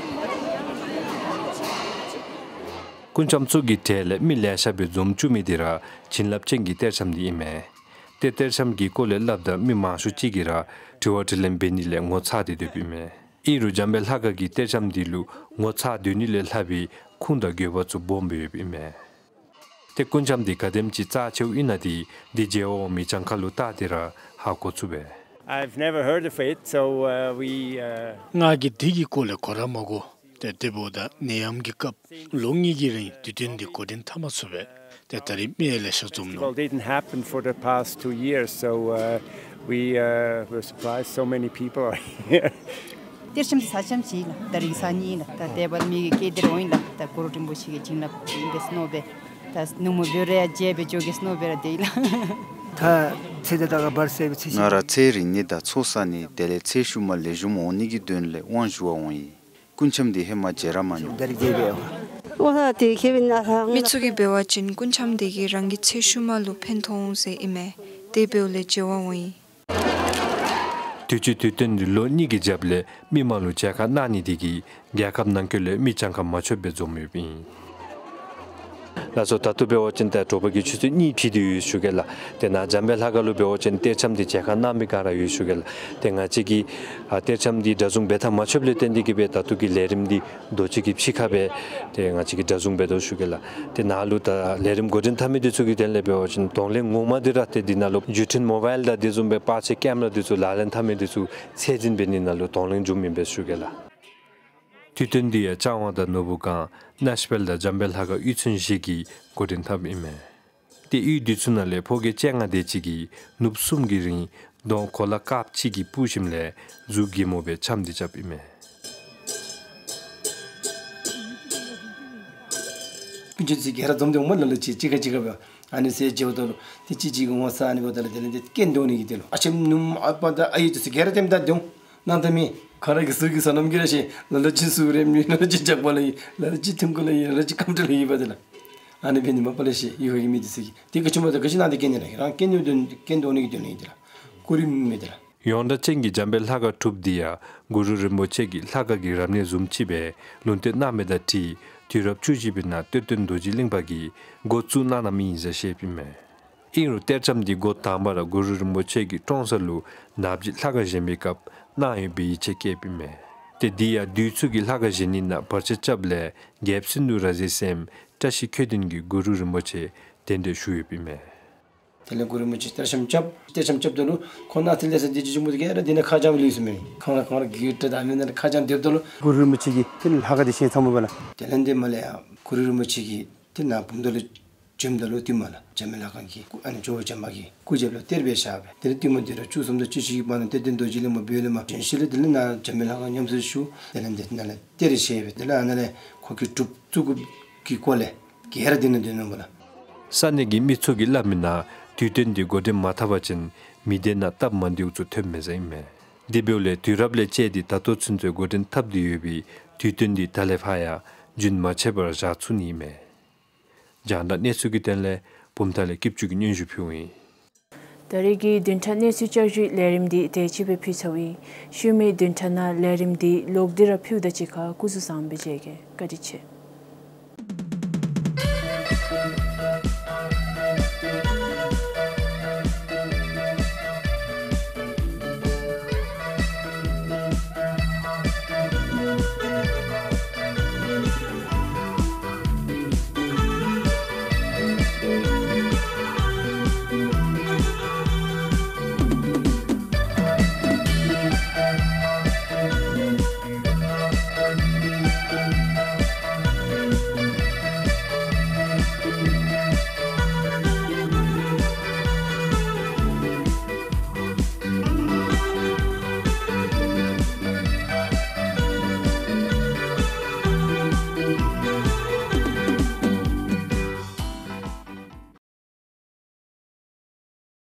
སྐུ་འཆམ་ཚུ་གི་གྲས་ལས་མི་ལེ་ཤ་སྦེ་འཛོམས་བཅུག་མི་འདི་ར་བྱིན་རླབས་ཅན་གྱི་གཏེར་འཆམ་འདི་ཨིན་མས། ཏེ་གཏེར་འཆམ་གྱི་སྐོར་ལས་སླབ་ད་མི་མང་ཤོས་ཅིག་གིས་ར་དྲི་བ་དྲིས་ལན་འབད་ནི་ལས་ངོ་ཚ་སྟེ་སྡོདཔ་ཨིན་མས། ཨིན་རུང་འཇམ་དཔལ་ལྷ་ཁང་གི་གཏེར་འཆམ་འདི་ལུ་ངོ་ཚ་སྡོད་ནི་ལས་ལྷག་པའི་ཁུངས་དང་དགོས་པ་ཚུ་སྦོམ་སྦེ་ཡོདཔ་ཨིན་མས། ཏེ་སྐུ་འཆམ་འདི་ག་དེམ་ཅིག་རྩ་ཆེཝ་ཨིན་ན་འདི་འདི་མཇལ་བར་འོང་མི་གྱངས་ཁ་ལུ་བལྟ་སྟེ་ར་ཧ་གོ་ཚུགས་པས། I've never heard of it, so, uh, we, uh, ང་གིས་འདི་གི་སྐོར་ལས་གོ་ར་མ་གོ། ཏེ་དེ་འབདཝ་ད་ནད་ཡམས་ཀྱི་སྐབས་ལོ་གཉིས་ཀྱི་རིང་དུས་སྟོན་འདི་འགོ་འདྲེན་འཐབ་མ་ཚུགས་པས། ཏེ་ད་རིས་མི་ལེ་ཤ་འཛོམས་ནུག། Festival didn't happen for the past two years, so, uh, we, uh, were surprised so many people are here. གཏེར་འཆམ་འདི་ས་འཆམ་ཅིག་ལགས། ད་རིས་ས་གཉིས་ལགས། ད་དེ་འབདཝ་ད་མི་གིས་སྐྱེལ་ཏེ་ར་འོང་ཡི་ལགས། ད་གུ་རུ་རིན་པོ་ཆེ་གི་བྱིན་རླབས་ཨིན་པས་མནོ་སྦེ། ད་ནུབ་མོ་བོད་ར་ཡང་མཇལ་སྦེ་འགྱོ་གེ་མནོ་སྦེ་ར་སྡོད་ཡི་ལགས། ད་ཚེ་འདི་ད་ག་བར་སྲིད་པའི་ཚེ་ང་ར་ཚེ་རིང་ནི་དང་ཚོགས་བསགས་ནི་དེ་ལས་ཚེ་ཤུལ་མ་ལེགས་ཤོམ་འོང་ནི་གི་དོན་ལས་དབང་ཞུ་བར་འོང་ཡི། སྐུ་འཆམ་འདི་ཧེ་མ་མཇལ་ར་མ་མྱོང་། མི་ཚུ་གིས་འབད་བ་ཅིན་སྐུ་འཆམ་འདི་གིས་རང་གི་ཚེ་ཤུལ་མ་ལུ་ཕན་ཐོགས་འོང་ཟེར་ཨིན་མས། དེ་འབདཝ་ལས་མཇལ་བར་འོང་ཡི། དུས་ཅི་དུས་སྟོན་འདི་ལོ་གཉིས་ཀྱི་རྒྱབ་ལས་མི་མང་ལུ་མཇལ་ཁ་གནང་ནི་འདི་གིས་རྒྱལ་ཁབ་ནང་འཁོད་ལས་མི་གྱངས་ཁ་མ་ཆོདཔ་སྦེ་འཛོམས་ཡོདཔ་ཨིན། ལགས་སོ། ད་ལྟོ་འབད་བ་ཅིན་ཏེ་དྲོ་པ་གི་ཆུ་ཚོད་གཉིས་ཕྱིན་ཏེ་ཡོད་ཞུ་གེ་ལགས། ཏེ་ནཱ་འཇམ་དཔལ་ལྷ་ཁང་ལུ་འབད་བ་ཅིན་གཏེར་འཆམ་འདི་མཇལ་ཁ་གནང་མི་ག་ར་ཡོད་ཞུ་གེ་ལགས། ཏེ་ང་བཅས་ཀྱིས་ཨ་གཏེར་འཆམ་འདི་སྒྲ་བཟུང་འབད་ཐངས་མ་ཆོདཔ་ལས་བརྟེན་ཏེ་གིས་སྦེ་ད་ལྟོ་གི་ལས་རིམ་འདི་རྡོ་གཅིག་གི་ཕྱི་ཁར་སྦེ་ཏེ་ང་བཅས་ཀྱིས་སྒྲ་བཟུང་འབད་དོ་ཞུ་གེ་ལགས། ཏེ་ནཱ་ལུ་ད་ལས་རིམ་འགོ་འདྲེན་འཐབ་མི་འདི་ཚུ་གི་དོན་ལས་འབད་བ་ཅིན་གདོང་ལེན་ངོ་མ་འདི་ར་ཏེ་འདི་ནང་ལུ་བརྒྱུད་འཕྲིན་མོ་བཱའིལ་དང་དེ་བཟུམ་སྦེ་པར་ཆས་ཀེམ་ར་འདི་ཚུ་ལག་ལེན་འཐབ་མི་འདི་ཚུ་ཚད་འཛིན་འབད་ནི་ནང་ལུ་གདོང་ལེན་འབྱུངམ་ཨིན་པས་ཞུ་གེ་ལགས། དུས་སྟོན་འདི་ཡང་ལྕང་བ་དང་ནོར་བུ་སྒང་གནས་དཔལ་དང་འཇམ་དཔལ་ལྷ་ཁང་གཡུས་ཚན་བཞི་གིས་འགོ་འདྲེན་འཐབ་ཨིན་མས། ཏེ་གཡུས་འདི་ཚུ་ནང་ལས་ཕོ་སྐྱེས་བཅོ་ལྔ་དེ་ཅིག་གིས་ནུབ་གསུམ་གྱི་རིང་གདོང་གོ་ལ་དཀརཔོ་ཅིག་གིས་སྤུབས་ཞིནམ་ལས་གཟུགས་སྒྲེན་མོ་སྦེ་འཆམ་འདི་རྐྱབ་ཨིན་མས། སྤུན་ཆ་ཚུ་ག་ར་འཛོམས་ཏེ་འོངམ་ལ་ལུ་ཅིག་གཅིག་ཁར་གཅིག་ཁར་སྦེ་ཨ་ནི་ཟེར་མཇལཝ་ད་ལུ་ཏེ་གཅིག་གཅིག་གིས་ངོ་ཚ་ནི་འབདཝ་ད་ལུ་དེ་ལས་ཏེ་སྐྱེལ་འདོན་ནི་གི་དོན་ལུ་ཨ་ཆེམ་ནུམོ་ཨ་པ་དང་ཨའི་ཚུ་ག་ར་ཏེ་མི་ད་འདི་འོང་། ནང་ད་མི་ཁོང་ར་གི་གཟུགས་ཀྱི་བསོད་ནམས་ཀྱིས་ར་ཤེས། ལ་ལུ་ཅིག་གཟུགས་རིངམོ་ཨིན། ལ་ལུ་ཅིག་འཇག་པ་ལུ་ཨིན། ལ་ལུ་ཅིག་ཐུང་ཀུ་ལུ་ཨིན། ལ་ལུ་ཅིག་སྐམ་དྲགས་ལུ་ཨིན་པ་དེ་ལགས། ཨ་ནི་འབད་ནི་མ་པ་ལས་ཤེས། ཡུལ་ཁ་གི་མི་འདི་ཚུ་གིས་ཏེ་ག་ཅི་སྨོ་ད་ག་ཅི་ནང་ཏེ་སྐྱེལ་ནི་ལགས། རང་སྐྱེལ་འདོན་སྐྱེལ་འདོན་ནི་གི་དོན་ལུ་ཨིན་ཏེ་ལགས། སྐུ་རིམ་མེད་དེ་ལགས། ཡོངས་གྲགས་ཅན་གྱི་འཇམ་དཔལ་ལྷ་ཁང་གྲུབ་འདི་ཡང་གུ་རུ་རིན་པོ་ཆེ་གིས་ལྷ་ཁང་གི་རབ་གནས་བཟུམ་ཅིག་སྦེ་ལུང་བསྟན་གནང་མི་དང་འཁྲིལ་དུས་རབས་བཅུ་བཞི་པའི་ནང་གཏེར་སྟོན་རྡོ་རྗེ་གླིང་པ་གིས་འགོ་བཙུགས་གནང་གནངམ་ཨིན་ཟེར་བཤདཔ་ཨིན་མས། ཨིན་རུང་གཏེར་འཆམ་འདི་འགོ་དང་པ་ར་གུ་རུ་རིན་པོ་ཆེ་གིས་ཀྲོང་གསར་ལུ་ནབ་ཀྱི་ལྷ་ཁང་བཞེངས་པའི་སྐབས་གནང་ཡོད་པའི་ཡིག་ཆ་བཀོདཔ་ཨིན་མས། ཏེ་འདི་ཡང་བདུད་ཚུ་གིས་ལྷ་ཁང་བཞེངས་ནི་ནང་བར་ཆད་རྐྱབ་ལས་རྒྱལཔོ་སིནྡྷུ་རཱ་ཛའི་སྲསམོ་བཀྲ་ཤིས་འཁོར་ལྡན་གྱིས་གུ་རུ་རིན་པོ་ཆེ་གདན་འདྲེན་ཞུ་ཡོདཔ་ཨིན་མས། དེ་ལས་གུ་རུ་རིན་པོ་ཆེ་གཏེར་འཆམ་རྐྱབ། གཏེར་འཆམ་རྐྱབ་ད་ལུ་ཁོང་ནང་ཏེ་ལས་ས་འདི་ཅིག་ཅུང་མོ་དེ་ག་ར་འདི་ནང་ཁ་བྱང་ལུས་སོ་མེན། ཁོང་ར་ཁོང་ར་གི་ཏེ་ད་མེན་ན་ཁ་བྱང་སྡོདཔ་ད་ལུ་གུ་རུ་རིན་པོ་ཆེ་གིས་ཏེ་ལྷ་ཁང་འདི་བཞེངས་ཚརཝ་མས་པ་ལགས། དེ་ལས་འདི་མ་ལས་ཡང་གུ་རུ་རིན་པོ་ཆེ་གིས་ཏེ་ནཱ་བུམ་ཐང་ལུ་ བྱོནམ་ད་ལུ་བསྟུད་མར་ལགས་འཇམ་དབྱངས་ལྷ་ཁང་གི་སྐུ་ཨ་ནི་ཇོ་བོ་བྱམས་པ་གི་སྐུ་རྒྱབ་ལུ་གཏེར་སྦེ་བཞག་སྦེ། དེ་ལས་བསྟུད་མར་དུས་རབས་བཅུ་གསུམ་དང་བཅུ་བཞི་གི་བར་ན་གཏེར་སྟོན་རྡོ་རྗེ་གླིང་པ་བོད་ལས་མར་བྱོན་ཞིནམ་ལས་དེ་ལས་ནཱ་འཇམ་དབྱངས་ལྷ་ཁང་ཉམས་གསོ་ཞུ། དེ་ལས་འདི་ནཱ་ལས་གཏེར་བཞེས་སྦེ་དེ་ལས་ཨ་ནཱ་ལས་ཁོ་གིས་སྒྲུབ་བཙུགས་དགོཔ་གི་སྐོར་ལས་ག་ར་འདི་ནང་འདུས་ནུག་པ་ལགས། ས་གནས་ཀྱི་མི་ཚུ་གིས་སླབ་མི་ནང་དུས་སྟོན་འདི་འགོ་འདྲེན་མ་འཐབ་པ་ཅིན་མི་སྡེ་ནང་སྟབས་མ་བདེཝ་ཚུ་ཐོནམ་མས་ཟེར་ཨིན་མས། དེ་འབདཝ་ལས་དུས་རབས་ལས་བཅད་དེ་ད་ལྟོ་ཚུན་ཚོད་འགོ་འདྲེན་འཐབ་སྟེ་ཡོད་པའི་དུས་སྟོན་འདི་ད་ལས་ཕར་ཡང་རྒྱུན་མ་ཆད་པར་བཞག་ཚུགས་ནི་ཨིན་མས། རྒྱང་བསྒྲགས་གནས་ཚུལ་གྱི་དོན་ལས་བུམ་ཐང་ལས་སྐྱིད་ཆུ་གིས་སྙན་ཞུ་ཕུལཝ་ཨིན། ད་རེས་ཀྱི་བདུན་ཕྲག་གནས་ཚུལ་བསྐྱར་ཞུའི་ལས་རིམ་འདི་དེ་ཅིག་སྦེ་ཕུལ་ཚརཝ་ཨིན། ཤུལ་མའི་བདུན་ཕྲག་ནང་ལས་རིམ་འདི་ལོག་སྟེ་ར་ཕུལཝ་ད་ཅིག་ཁར་སྐུ་གཟུགས་བཟང་པོ་སྦེ་མཇལ་གེ། བཀའ་དྲིན་ཆེ།